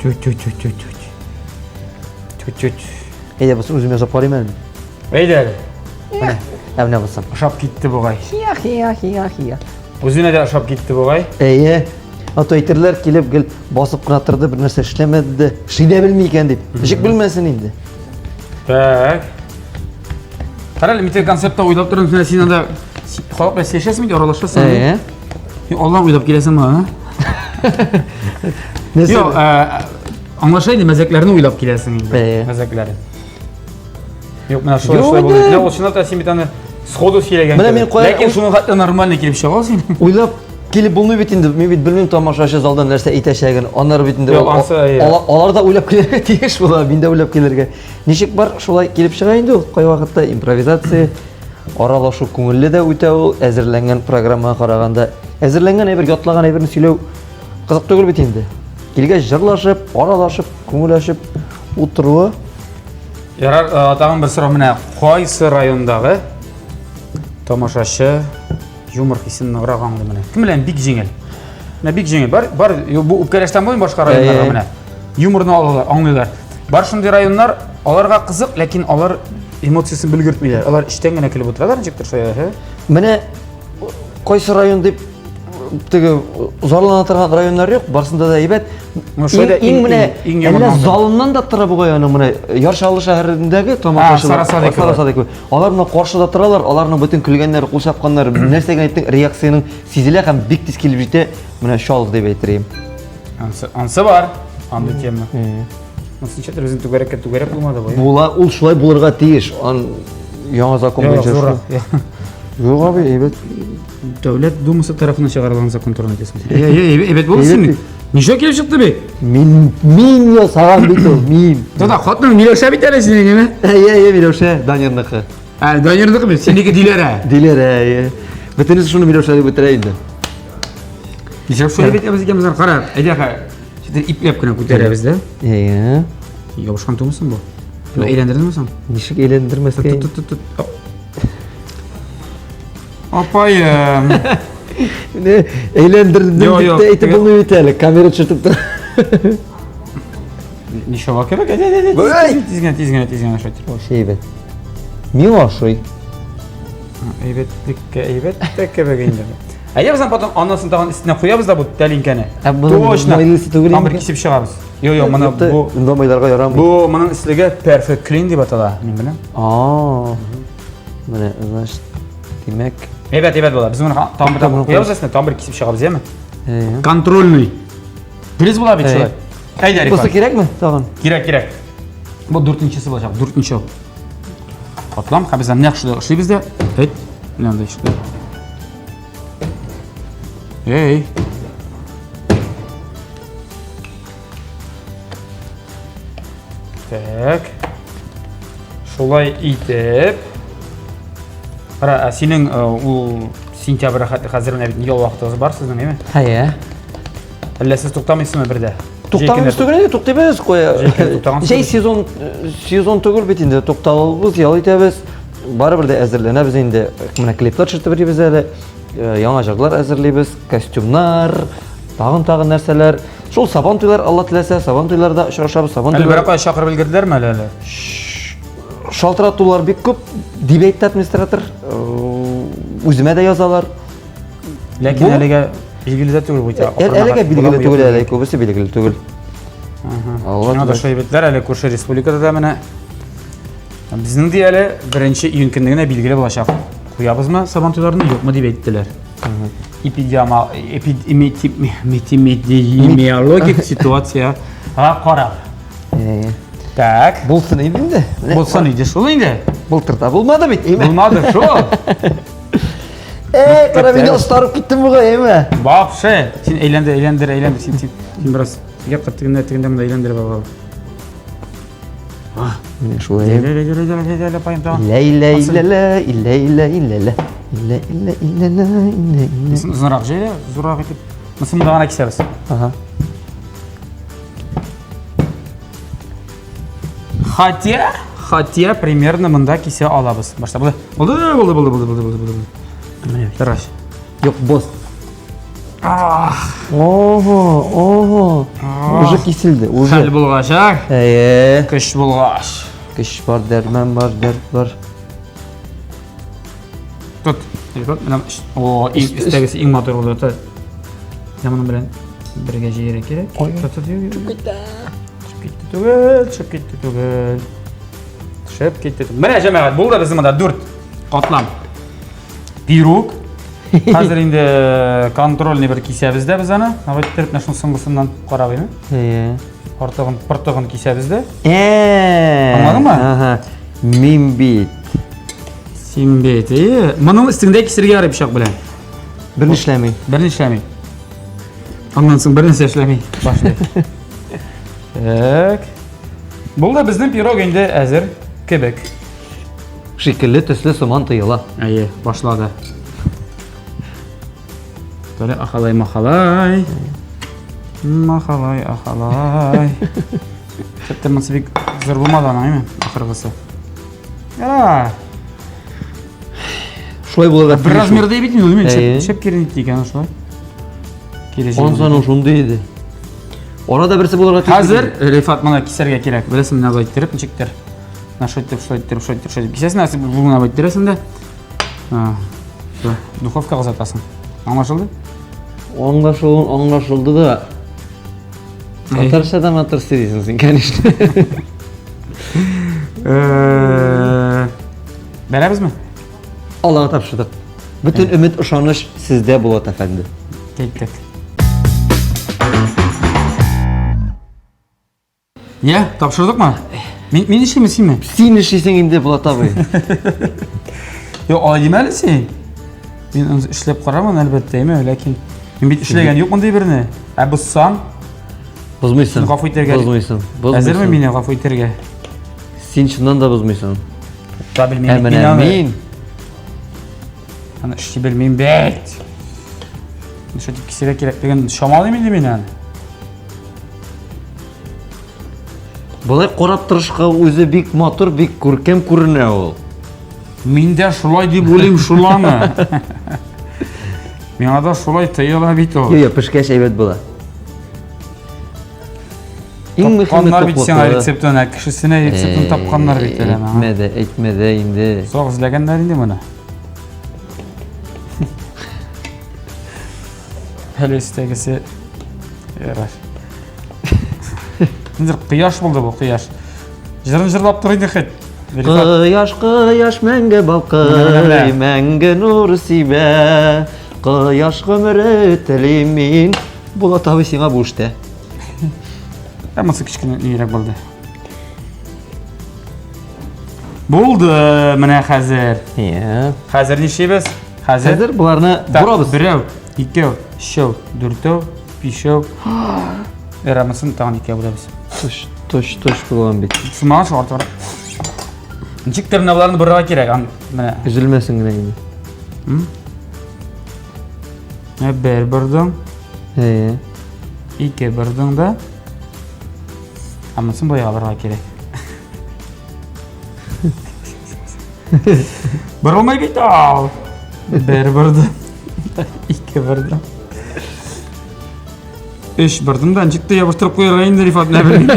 Тю тю тю тю тю. Тю тю. Әйдә, бусын үзем ясап карыйм әле. Әйдә әле. Менә, ә менә бусын. Ошап китте бугай. Хия, хия, хия, хия. Үзенә дә ошап китте бугай. Әйе. А то әйтерләр килеп гел басып кына торды, бер нәрсә эшләмәде дә, эшли дә белми икән дип. Ничек белмәсен инде? Так. Кара әле, мин теге концептта уйлап тордым, менә син анда халык белән сөйләшәсең бит, аралашасың. Әйе. Син Аллаһ уйлап киләсеңме, а? Нәрсә? Юк, аңлаша инде, мәзәкләрне уйлап киләсең инде. Әйе. Мәзәкләрен. Юк, менә шулай Юк шулай булды. инде. Менә ул чынлап та син бит аны сходу сөйләгән. Менә мин кебек. кая- Ләкин шуның хәтле нормально килеп чыга ул син. Уйлап килеп булмый бит инде. Мин бит белмим тамашачы залдан нәрсә әйтәчәген. Аннары бит инде Юк, ансы, әйе. алар да уйлап килергә тиеш була, мин дә уйлап килергә. Ничек бар, шулай килеп чыга инде ул. Кайвакытта импровизация, аралашу күңелле дә үтә ул, әзерләнгән программага караганда. Әзерләнгән әйбер, ятлаган әйберне сөйләү кызык түгел бит инде. Килгәч җырлашып, аралашып, күңел ачып утыруы. Ярар, тагын бер сорау менә кайсы райондагы тамашачы юмор хисен ныграк аңлый менә? Кем белән бик җиңел? Менә бик җиңел. Бар, бар, бу үпкәләштән булмый башка районнарга менә. Юморны алалар, аңлыйлар. Бар шундый районнар, аларга кызык, ләкин алар эмоциясен белгертмиләр. Алар эчтән генә көлеп утыралар, ничектер шулай. Менә кайсы район дип теге зарлана торган районнар юк, барсында да әйбәт. Ну, шулай да Иң менә иң әллә яман залыннан да тора бугай аның менә Яр Чаллы шәһәрендәге тамашачылар. Сара Садыкова. Сара Садыкова. Алар менә каршыда торалар, аларның бөтен көлгәннәре, кул чапканнары, нәрсә генә әйттең, реакциянең сизелә һәм бик тиз килеп җитә. Менә Чаллы дип әйтер идем. Ансы, ансы бар, андый тема. Монысы ничектер безнең түгәрәккә түгәрәк булмады бу. Була, ул шулай булырга тиеш. Ан яңа закон Юк, буенча. зуррак. Юк, абый, әйбәт. Дәүләт Думасы тарафыннан чыгарылган закон турында әйтәсең. Әй, әй, әйбәт булды Әйбәт син. бит. Ничә килеп чыкты бит? Мин мин ясаган бит ул, мин. Тата, хатның Миләүшә бит әле синең, әйме? Әйе, әйе, Миләүшә, Данирныкы. Ә, Данирныкы бит, синеке Диләрә. Диләрә, әйе. Бөтенесе шуны Миләүшә дип үтерә инде. Ничек шулай бит без икәнбез, кара, әйдә, Шитер ипләп кенә күтәрәбез дә. Әйе. Ябышкан түгелме бу? Бу әйләндердеңме соң? Ничек әйләндермәскә? Тот, тот, тот. Апаем. Не, әйләндердем дип тә әйтеп булмый бит әле. Камера төшертеп тора. Ничего кебек? Әйдә, әйдә, әйдә. Тиз генә, тиз генә, тиз генә ашать. Вообще әйбәт. Миңа ошый. Әйбәтлеккә әйбәт тә кебек инде. Әйдә без аны потом аннан соң тагын өстенә куябыз да бу тәлинкәне. Ә моның Точно. майлысы түгел Там бер инде. кисеп чыгабыз. Юк, юк, моны бу Монда майларга ярамый. бу моның өслеге perfect clean дип атала, мин беләм. А. Менә, значит, димәк, Әйбәт, әйбәт була. Без моны тагын бер Тагын тапкыр куябыз өстенә, тагын бер кисеп чыгабыз, яме? Әйе. Контрольный. Дөрес була бит Әйе. шулай. Әйдә, Бусы Рифат. кирәкме тагын? Кирәк, кирәк. Бу дүртенчесе булачак, дүртенче. Катлам, һәм без аны нәкъ шулай эшлибез дә. Әйт, менә анда эшләп. Эй. Так. Шулай итеп. Кара, ә синең э, ул сентябрь хәтле хәзер менә бит ял вакытыгыз бар сезнең, әйме? Хәя. Әллә сез туктамыйсызмы бер дә? Туктамыйбыз түгел инде, туктыйбыз. Куя. Җәй көне туктагансыз Җәй сезон сезон түгел бит инде, тукталабыз, ял итәбез. Барыбер дә әзерләнәбез инде. Менә клиплар төшертеп йөрибез әле. Яңа җырлар әзерлибез, костюмнар, тагын-тагын нәрсәләр. Шул сабан туйлар, Алла теләсә, сабан туйларда очрашабыз, сабан Әле туйлар. берәр кая чакырып өлгерделәрме әле әле? Шалтыратулар бик күп, дип әйтте администратор. Үземә дә язалар. Ләкин әлегә билгеле дә түгел бу. Әлегә билгеле түгел әле, күбесе билгеле түгел. Алла теләсә. Шулай битләр әле күрше республикада да менә Безнең ди әле 1 июнь көнне генә билгеле булачак. Куябызмы сабан туйларны, юкмы дип әйттеләр. Эпидемиологик ситуация карап. Так. Булсын иде инде. Булсын иде шул инде. Былтыр да булмады бит, әйме? Булмады шул. Э, кара мин остарып киттем бугай, әйме? Вообще, син әйләндер, әйләндер, әйләндер, син син син бераз якка тегендә, тегендә монда әйләндереп ал. Менә шулай. Ләй-ләй-ләй-ләй-ләй-ләй, Ләй-ләй-ләй-ләй-ләй-ләй-ләй. Ләй-ләй-ләй-ләй-ләй. Озынрак җәйлә, зуррак итеп. Монысын монда гына кисәбез. Ага. Хотя, хотя примерно монда кисә алабыз. Башта булды. Булды, булды, булды, булды, булды, булды, булды. Менә. Тырыш. Юк, бос. Ого, ого. Уже киселде, уже. Хәл булгач, а? Әйе. Көч булгач. Көч бар, дәрмән бар, дәрт бар. Тот. Тот, менә о, иң өстәгесе иң матур булды, тот. Менә моның белән бергә җыярга кирәк. Тот, тот, төшеп китте. Төшеп китте түгел, төшеп китте түгел. Төшеп китте. Менә җәмәгать, булды безнең монда дүрт катлам. Пирог. Хәзер инде контрольный бер кисәбез дә без аны. Давай иттереп менә шуның соңгысыннан карап инде. Әйе. Артыгын, пыртыгын кисәбез дә. Э. Аңладыңмы? Ага. Мин бит. Син бит. Әйе. Моның өстеңдә кисергә ярый пычак белән. Бер нишләми. Бер нишләми. Аннан соң бер нәрсә эшләми башлый. Так. Булды, безнең пирог инде әзер кебек. Шикелле төсле сыман тоела. Әйе, башлады. Böyle ахалай махалай. Махалай ахалай. Хәтта монысы бик зур булмады аның, әйме? Ахыргысы. Яра. Шулай булырга Бер размерда бит инде, мин Әйе. шәп кире итте икән шулай. Кире Он саның шундый иде. Арада берсе булырга тиеш. Хәзер Рифат моны кисәргә кирәк. Беләсең, менә болай иттереп ничектер. Менә шулай итеп, шулай иттереп, шулай иттереп, шулай итеп кисәсең, ә син буына болай иттерәсең дә. Духовкага озатасың. Аңлашылды? Аңлашылуын аңлашылды да. Татарча да матур сөйлисең син, конечно. Бәрәбезме? Аллага тапшырдык. Бөтен өмет, ышаныч сездә, Булат әфәнде. Киттек. Я, тапшырдыкмы? Мин, мин эшлиме, синме? Син эшлисең инде, Булат абый. Юк, алай димә әле син. Мин аны эшләп карармын, әлбәттә, әйме, ләкин мин бит эшләгән юк мондый берне. Ә бозсам, Бозмыйсың. Гафу итәргә. Бозмыйсың. Бозмыйсың. Әзерме мине гафу итәргә? Син чыннан да бозмыйсың. Та белмим. Ә менә мин Аны эшли белмим бит. Нишләп кисәргә кирәклеген чамалыйм инде мин аны. Болай карап торышка үзе бик матур, бик күркәм күренә ул. Мин дә шулай дип уйлыйм шуланы. Миңа да шулай тоела бит ул. Юк, пешкәч әйбәт була. Иң мөһиме тапканнар бит сиңа рецептын, ә кешесенә рецептын тапканнар бит әле. Әйтмә дә, әйтмә дә инде. Сок эзләгәннәр инде моны. Әле өстәгесе ярар. Инде кояш булды бу, кояш. Җырын җырлап тор инде хет. Кояш, кояш мәңге балкый, мәңге нур сибә. Кояш гомере телим мин. Булат абый сиңа бу эштә. Ә монысы кечкенә нирәк булды. Булды менә хәзер. Иә. Хәзер нишлибез? Хәзер Хәзер боларны борабыз. Берәү, икәү, өчәү, дүртәү, бишәү. Эрамысын тагын икәү бүләбез. Тош, тош, тош булган бит. Сумага шул артыграк. Ничек тә менә боларны борырга кирәк. Ан менә. Өзелмәсен генә инде. Менә бер бордың. Әйе. Ике бордың да. Ә монысын болай алырга кирәк. Борылмай бит ал. Бер бордым. Ике бордым. Өч бордым да ничек тә ябыштырып куярга инде Рифат менә белмим.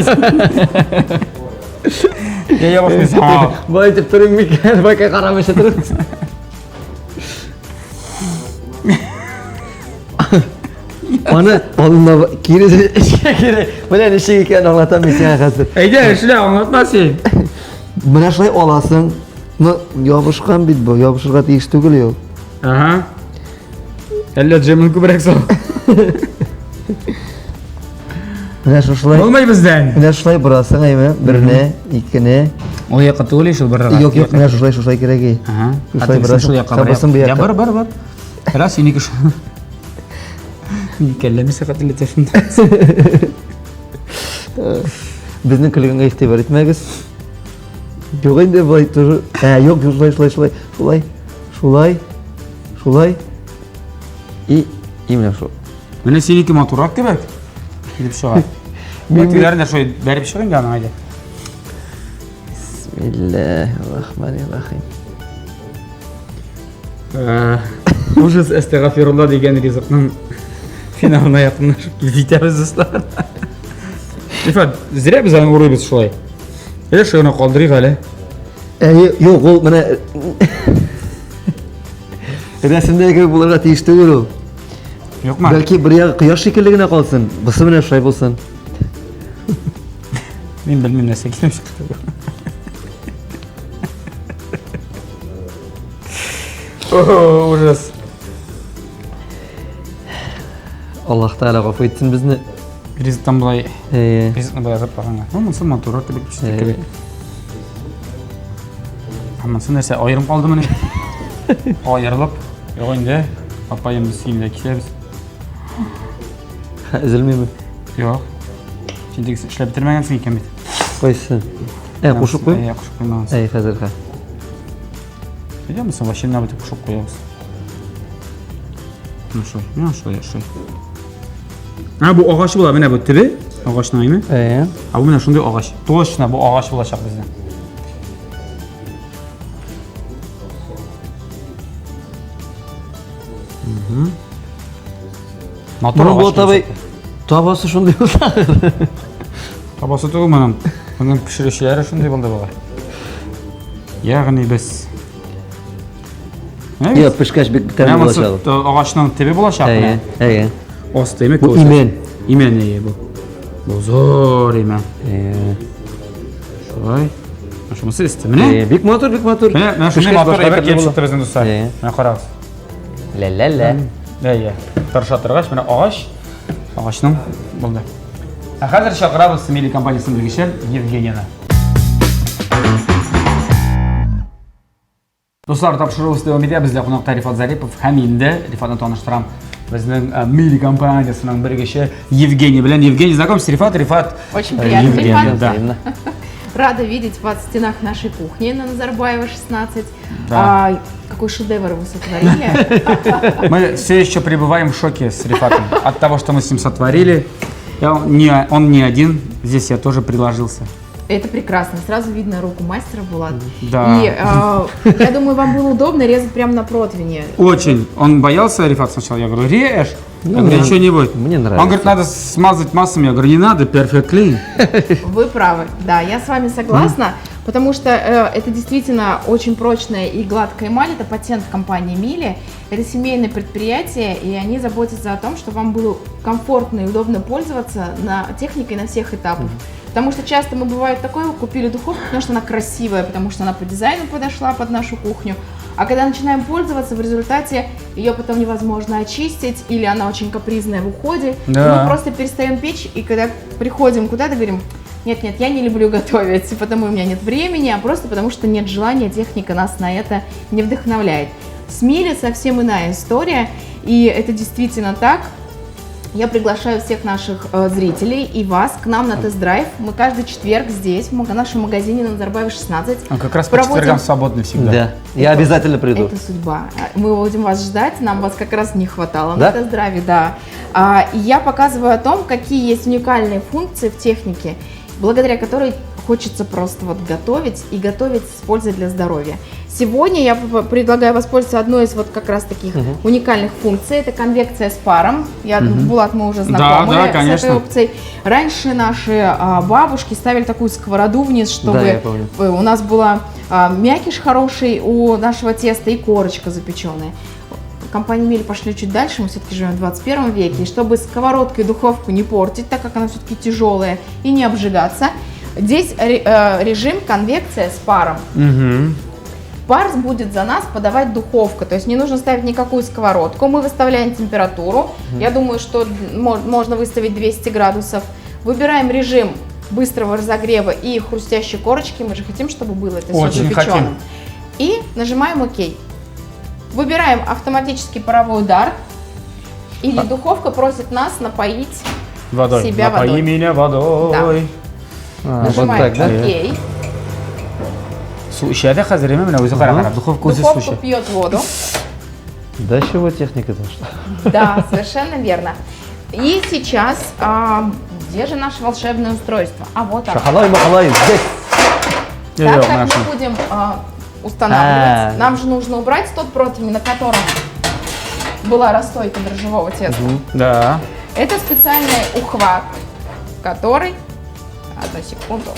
Я ябышмыйсың. Болай итеп торыйм микән? Бәкә карамыйча торып. Аны алына кире эчкә кире. Менә ничек икәнен аңлатам мин сиңа хәзер. Әйдә, эшлә, аңлатма син. Менә шулай аласың. Ну, ябышкан бит бу, ябышырга тиеш түгел ул. Ага. Әллә джемын күбрәк сал. Менә шушылай. Булмый бездән. Менә шулай борасың, әйме? Берне, икене. Ул якка түгел шул борырга. Юк, юк, менә шушылай, шушылай кирәк. Ага. Шушылай борасың. Шул якка бор. Бу Я якка. бар, бар, бар. Раз, синеке шул. Кәлләме сәгать летә шунда. Безнең көлгәнгә игътибар итмәгез. Юк инде болай тоже. Ә, юк, шулай, шулай, шулай, шулай, шулай, шулай. И, и менә шул. Менә синеке матуррак кебек. Килеп чыга. Мин- Тегеләрен дә шулай бәреп чык инде аның әйдә. Бисмиллаһир-рахманир-рахим. Ужас әстәгафирулла дигән ризыкның финалына якынлашып килеп җитәбез, дуслар. Рифат, зря без аны урыйбыз шулай. Әле шуны калдырыйк әле. Әйе, юк, ул менә рәсемдәге кебек булырга тиеш түгел ул. Юкмы? Бәлки бер ягы кояш шикелле генә калсын, бусы менә шулай булсын. Мин белмим нәрсә килеп чыкты. О, ужас. Аллаһ Тәгалә гафу итсен безне. Ризыктан болай, Әйе. ризыкны болай азап баганга. Ну, монысы матуррак кебек, төсле Әйе. кебек. Ә монысы нәрсә, аерым калдымыни? Аерылып. Юк инде, апаем без синең белән кисәбез. Ха, Өзелмиме? Юк. Син тегесен эшләп бетермәгәнсең икән бит. Кайсы? Ә, кушып куй. Әйе, кушып куймагансың. Әй, хәзер ха. Әйдә, монысы вообще менә бит кушып куябыз. Менә шулай, менә шулай, шулай. Ә бу агач була, менә бу төбе агачның әйме? Әйе. Ә бу менә шундый агач. Точно бу агач булачак безнең. Матур Моның агач Булат абый килеп чыкты. табасы шундый булса. Табасы түгел моның. Моның пешерүчеләре шундый булды бугай. Ягъни без Менә бит. Юк, пешкәч бик Менә тәмле монысы булачак. агачның төбе булачак Әйе, менә. әйе. Асты имек Бу имән. Имән әйе бу. Бу зур имән. Әйе. Шулай. Менә шунысы өсте. Менә. Әйе, бик матур, бик матур. Менә менә шундый Пешкәч матур башка әйбер төрле килеп була. чыкты безнең дуслар. Әйе. Менә карагыз. Лә-лә-лә. Әйе. Тырыша торгач, менә агач, агачның булды. Ә хәзер чакырабыз Смели компаниясенең белгече Евгенияне. Дуслар, тапшыруыбыз дәвам итә. Бездә кунакта Рифат Зарипов һәм инде Рифатны таныштырам. Безнең Мили компаниясенең белгече Евгений белән. Евгений, знакомься, Рифат, Рифат. Очень приятно, Евгений, Рифат. да. Взаимно. Рада видеть вас в стенах нашей кухни на Назарбаева 16. Да. Какой шедевр вы сотворили. Мы все еще пребываем в шоке с Рифатом от того, что мы с ним сотворили. Он не один, здесь я тоже приложился. Это прекрасно. Сразу видно руку мастера, Булат. Да. И я думаю, вам было удобно резать прямо на противне. Очень. Он боялся, Рифат, сначала. Я говорю, режь. Ну, Я говорю, ничего не будет. мне Он нравится. говорит, надо смазать маслом. Я говорю, не надо, perfect clean. Вы правы. Да, я с вами согласна. Потому что это действительно очень прочная и гладкая эмаль. Это патент компании Мили. Это семейное предприятие, и они заботятся о том, чтобы вам было комфортно и удобно пользоваться техникой на всех этапах. Потому что часто мы бывает такое, купили духовку, потому что она красивая, потому что она по дизайну подошла под нашу кухню. А когда начинаем пользоваться, в результате ее потом невозможно очистить, или она очень капризная в уходе. Да. И мы просто перестаем печь, и когда приходим куда-то, говорим: нет-нет, я не люблю готовить, потому у меня нет времени, а просто потому что нет желания, техника нас на это не вдохновляет. С Мили совсем иная история, и это действительно так. Я приглашаю всех наших зрителей и вас к нам на тест-драйв. Мы каждый четверг здесь, в нашем магазине на Назарбаева 16. А как раз по Проводим четвергам свободны всегда. Да, я обязательно приду. Это судьба. Мы будем вас ждать, нам вас как раз не хватало Да? на тест-драйве, да. И я показываю о том, какие есть уникальные функции в технике, благодаря которой хочется просто готовить и готовить с пользой для здоровья. Сегодня я предлагаю воспользоваться одной из как раз таких уникальных функций. Это конвекция с паром. Булат, мы уже знакомы Да, да, с этой конечно. опцией. Раньше наши бабушки ставили такую сковороду вниз, чтобы Да, я помню. у нас была мякиш хороший у нашего теста и корочка запеченная. Компания Мили пошли чуть дальше, мы все-таки живем в 21 веке, и чтобы сковородкой духовку не портить, так как она все-таки тяжелая, и не обжигаться, здесь режим конвекция с паром. Пар будет за нас подавать духовка, то есть не нужно ставить никакую сковородку, мы выставляем температуру, я думаю, что можно выставить 200 градусов, выбираем режим быстрого разогрева и хрустящей корочки, мы же хотим, чтобы было это всё Очень запечённым. хотим. И нажимаем ОК. Выбираем автоматический паровой удар, или духовка просит нас напоить Водой. себя Напои водой. меня водой. Да. Вот Нажимаем так, да? ОК. Су эчә дә хәзер, әйме, менә үзе кара-кара, духовка үзе су Духовка эчә. пьет воду. Да чего техника-то что? Да, совершенно верно. И сейчас, где же наше волшебное устройство? А вот оно. Шахалай-махалай, здесь. Так Йо-йо, как мы наша. будем устанавливать, нам же нужно убрать тот противень, на котором была расстойка дрожжевого теста. Да. Это специальный ухват, который... Одну секунду.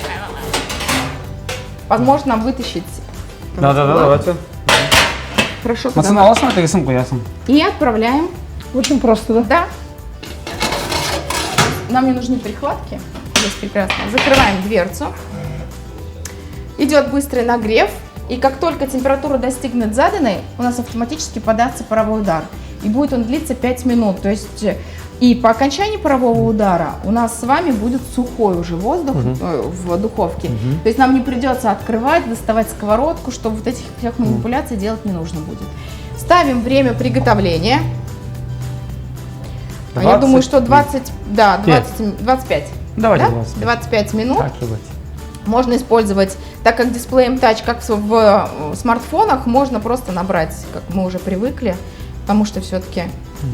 Возможно, нам вытащить. Да, да, да, давайте. Хорошо, Масын когда аласың, тегесен куясың. И отправляем. Очень просто, да? Да. Нам не нужны прихватки. Здесь прекрасно. Закрываем дверцу. Идет быстрый нагрев. И как только температура достигнет заданной, у нас автоматически подастся паровой удар. И будет он длиться 5 минут. То есть и по окончании парового удара у нас с вами будет сухой уже воздух, в духовке. То есть нам не придется открывать, доставать сковородку, чтобы вот этих всех манипуляций делать не нужно будет. Ставим время приготовления. А я думаю, что 20, да, Пять. 20, 25. Давайте Да? 25. 25 минут. Так и быть. Можно использовать, так как дисплеем Touch, как в смартфонах, можно просто набрать, как мы уже привыкли, потому что все-таки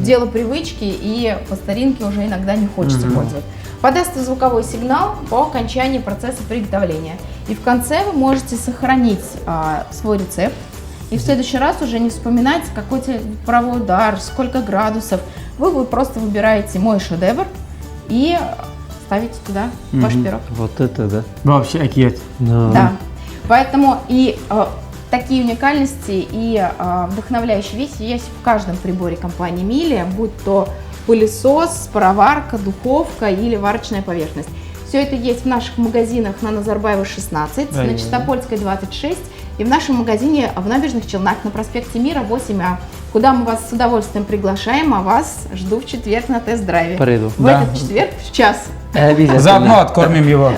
дело привычки, и по старинке уже иногда не хочется пользоваться. Подастся звуковой сигнал по окончании процесса приготовления. И в конце вы можете сохранить свой рецепт, и в следующий раз уже не вспоминать, какой тебе паровой удар, сколько градусов. Вы просто выбираете мой шедевр и ставите туда ваш пирог. Вот это, да? Вообще окей. Да. Да. Поэтому и такие уникальности и вдохновляющие вещи есть в каждом приборе компании Мили, будь то пылесос, пароварка, духовка или варочная поверхность. Все это есть в наших магазинах на Назарбаева 16, на Чистопольской 26 и в нашем магазине в Набережных Челнах на проспекте Мира 8А, куда мы вас с удовольствием приглашаем, а вас жду в четверг на тест-драйве. Приду. В этот четверг в час. Обязательно. Заодно откормим его.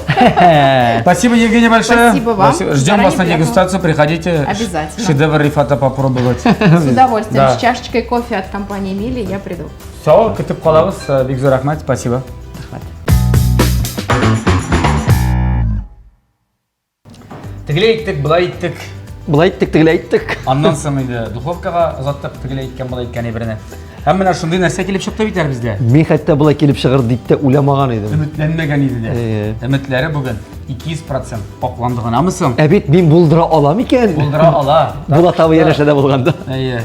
Спасибо, Евгений, большое. Спасибо вам. Спасибо. Ждем вас на Заранее дегустацию. Приходите. Обязательно. Шедевр Рифата попробовать. С удовольствием. Да. С чашечкой кофе от компании Мили я приду. Все, көтеп калабыз. Бик зур рәхмәт. Спасибо. Тегеләй иттек, былай иттек. Былай иттек, тегеләй иттек. Аннан соң инде духовкага озаттык, тегеләй иткән, былай иткән әйберне. Һәм менә шундый нәрсә килеп чыкты бит әле бездә. Мин хәтта былай килеп чыгыр дип тә уйламаган идем. Өметләнмәгән иде дә. Өметләре бүген 200% акланды гынамы соң? Ә бит мин булдыра алам икән. Булдыра ала. Булат абый янәшәдә булганда. Әйе.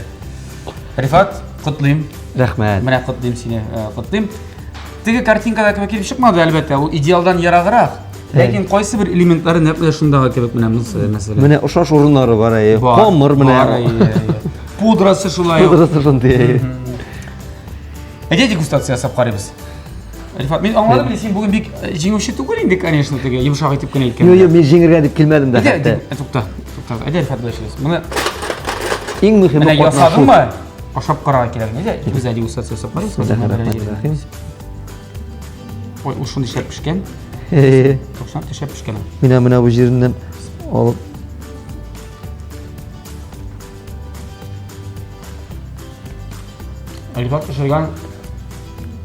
Рифат, котлыйм. Рәхмәт. Менә котлыйм сине, котлыйм. Теге картинкада кебек килеп чыкмады, әлбәттә, ул идеалдан ераграк. Ләкин кайсы бер элементлары нәкъ менә шундагы кебек менә монысы мәсәлән. Менә ошаш урыннары бар әйе. Камыр менә. Пудрасы шулай. Пудрасы шундый әйе. Әйдә дегустация ясап карыйбыз. Рифат, мин аңладым, инде син бүген бик э, җиңүче түгел инде, конечно, теге йомшак итеп кенә әйткән. Юк, юк, мин җиңергә дип килмәдем дә хәтта. Э, тукта, тукта. Әйдә, Рифат, болай эшлибез. Моны иң мөһиме Менә ясадыңмы? Ашап карарга кирәк. Әйдә, без дегустация ясап карыйбыз. Ой, ул шундый шәп пешкән. 90 шәп пешкән. Менә менә бу җиреннән алып. Рифат пешергән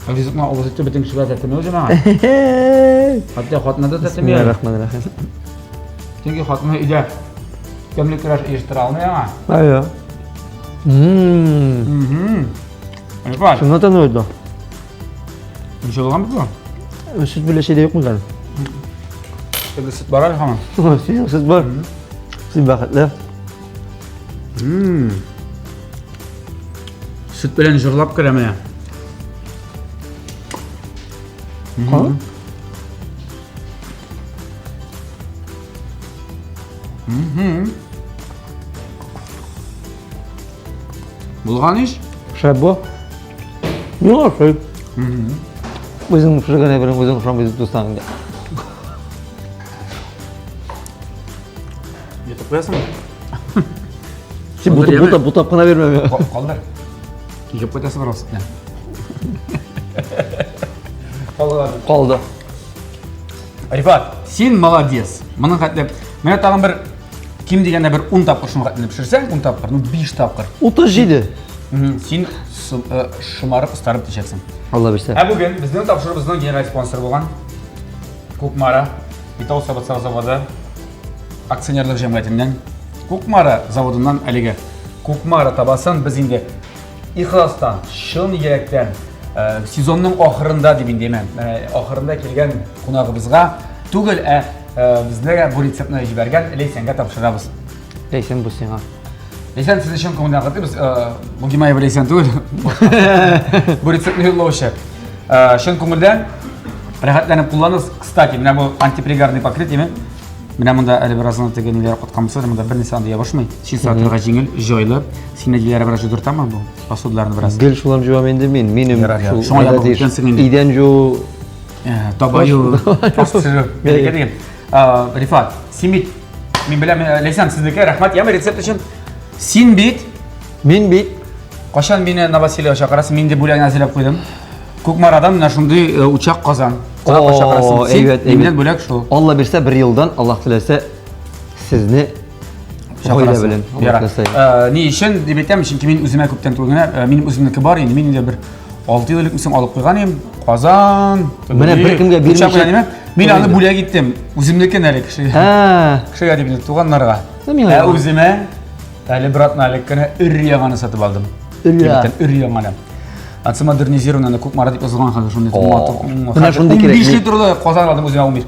ризыкны авыз итеп бөтен кешегә тәтеми үзе миңа. Хәтта хатына да тәтеми. Рахман рахим. Чөнки хатыны өйдә тәмле көрәш оештыра алмый аңа. Әйе. Мм. Рифат. Шуннан тәмле булды. Ничә булган бит бу? Сөт белән чәй дә юкмы әле? Теге сөт бар әле һаман. Синең сөт бар. Син бәхетле. Сөт белән җырлап керә менә. Булган ич? Шәп бу. Миңа ошый. Үзең пешергән әйберең үзең ошамый дип тусаң инде. Йотып куясыңмы? Син бутап, бутап, бутап кына бирмә миңа. Калдыр. Кигеп кайтасы бар ул Калды. Калды. Рифат, син молодец. Моның хәтле менә тагын бер Ким дигәндә бер 10 тапкыр шуны хәтле пешерсәң, 10 тапкыр, ну 5 тапкыр. 37. Син э, шомарып, остарып төшәсең. Алла бирсә. Ә бүген безнең тапшыруыбызның генераль спонсоры булган Кукмара Итау савыт-саба заводы акционерлык җәмгыятеннән Кукмара заводыннан әлеге Кукмара табасын без инде ихластан, чын йөрәктән э, сезонның ахырында дип инде, э, ахырында килгән кунагыбызга түгел, ә Э, безгә бу рецептны җибәргән Ләйсәнгә тапшырабыз. Ләйсән бу сиңа. Ләйсән, сезне чын күңелдән котлыйбыз. Э, бу Гимаева Ләйсән түгел. Бу рецептны юллаучы. Э, чын күңелдән рәхәтләнеп кулланыгыз. Кстати, менә бу антипригарный покрытие. Менә монда әле бераз гына теге ниләр каткан булса да, монда бернәрсә анда ябышмый. Чистартырга җиңел, җайлы. Син ниләр бераз җудыртамы бу посудаларны бераз? Гел шулар җуам инде мин. Минем шул. Шуңа ябык үткәнсең инде. Идән җуу Э, таба юл дигән. Рифат, син бит, мин беләм, э, Ләйсән, сезнеке, рәхмәт, яме рецепт өчен. Син бит, мин бит, кайчан мине Новосельега чакырасың, мин инде бүләгне әзерләп куйдым. Кукмарадан менә шундый э, учак казан. Кунакка чакырасың. Син, әйбәт, миннән бүләк шул. Алла бирсә, бер елдан, Аллаһ теләсә, сезне гаилә белән. Э, ни өчен дип әйтәм, чөнки мин үземә күптән түгел генә, минем үземнеке бар инде, мин инде бер 6 ел элек мисең алып куйган идем. Казан. Менә беркемгә бирмичә. Мин аны бүләк иттем. Үземнекен әле кешегә. Кешегә дип инде туганнарга. Ә үземә әле бер атна элек кенә өр-яңаны сатып алдым. Өр-яңа. Өр-яңаны. Ансы модернизированный Кукмара дип язылган хәзер шундый матур. Менә шундый кирәк. 15 литрлы казан алдым үземә 15.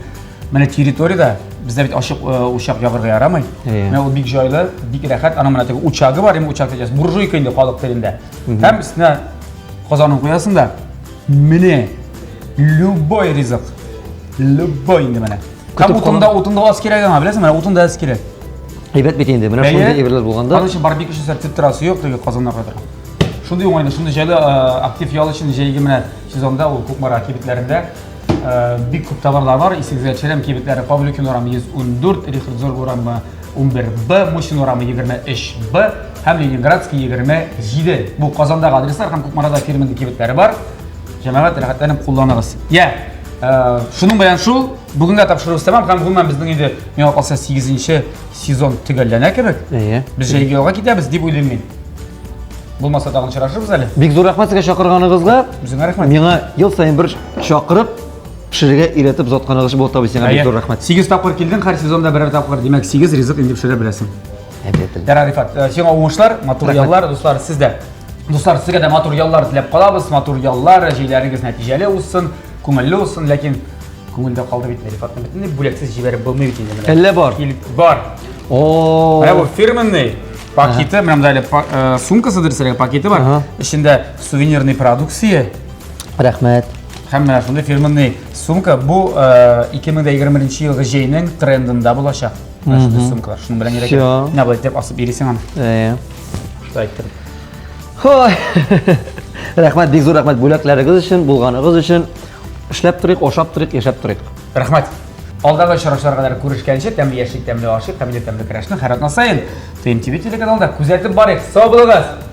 Менә территориядә бездә бит ачык э, учак ягырга ярамый. Менә ул бик җайлы, бик рәхәт. Аның менә теге учагы бар, инде учак дигән буржуйка инде халык телендә. Һәм өстенә казанын куясың да, менә любой ризык. Любой инде менә. Һәм утында утында аз кирәк аңа, беләсеңме? Менә утында аз кирәк. Әйбәт бит инде. Менә шундый әйберләр булганда. Аның өчен барбекю өчен сәртеп торасы юк, теге казаннар кайтырга. Шундый уңайлы, шундый җайлы э, актив ял өчен җәйге менә сезонда ул Кукмара кибетләрендә э, бик күп товарлар бар. Исегезгә төшерәм, кибетләре Павлюкин урамы 114, Рихард Зорг урамы 11Б, Мусин урамы 23Б һәм Ленинградский 27. Бу Казандагы адреслар һәм Кукмарада фирменный кибетләре бар. Җәмәгать рәхәтләнеп кулланыгыз. Я, э, шуның белән шул бүгенгә тапшыруыбыз тәмам һәм гомумән безнең инде миңа калса 8 сезон төгәлләнә кебек. Әйе. Без җәйге ялга китәбез дип уйлыйм мин. Булмаса тагын очрашырбыз әле. Бик зур рәхмәт сезгә чакырганыгызга. Үзеңә рәхмәт. Миңа ел саен бер чакырып, пешерергә өйрәтеп озатканыгыз өчен Булат абый сиңа бик зур рәхмәт. 8 тапкыр килдең, һәр сезонда берәр тапкыр, димәк, 8 ризык инде пешерә беләсең. Әйбәт. Ярар, Рифат, э, сиңа уңышлар, матур яллар, дуслар, сез дә. Дуслар, сезгә дә матур яллар теләп калабыз, матур яллар, җәйләрегез нәтиҗәле узсын, күңелле узсын, ләкин күңелдә калды бит Рифатны бөтенләй бүләксез җибәреп булмый бит инде менә. Әллә бар? Килеп бар. О. Менә бу фирменный пакеты, менә монда әле э, сумкасы дөресрәге пакеты бар. Эчендә сувенирный продукция. Рәхмәт. Һәм менә шундый фирменный сумка. Бу 2021 елгы җәйнең трендында булачак. Менә шундый сумкалар. Шуның белән йөрергә. Менә болай итеп асып йөрисең аны. Әйе. Шулай иттереп. Хой. Рәхмәт, бик зур рәхмәт бүләкләрегез өчен, булганыгыз өчен. Эшләп торыйк, ашап торыйк, яшәп торыйк. Рәхмәт. Алдагы очрашуларга кадәр күрешкәнче, тәмле яшик, тәмле ашыйк, һәм инде тәмле көрәшне һәр атна саен ТМТВ телеканалында күзәтеп барыйк. Сау булыгыз!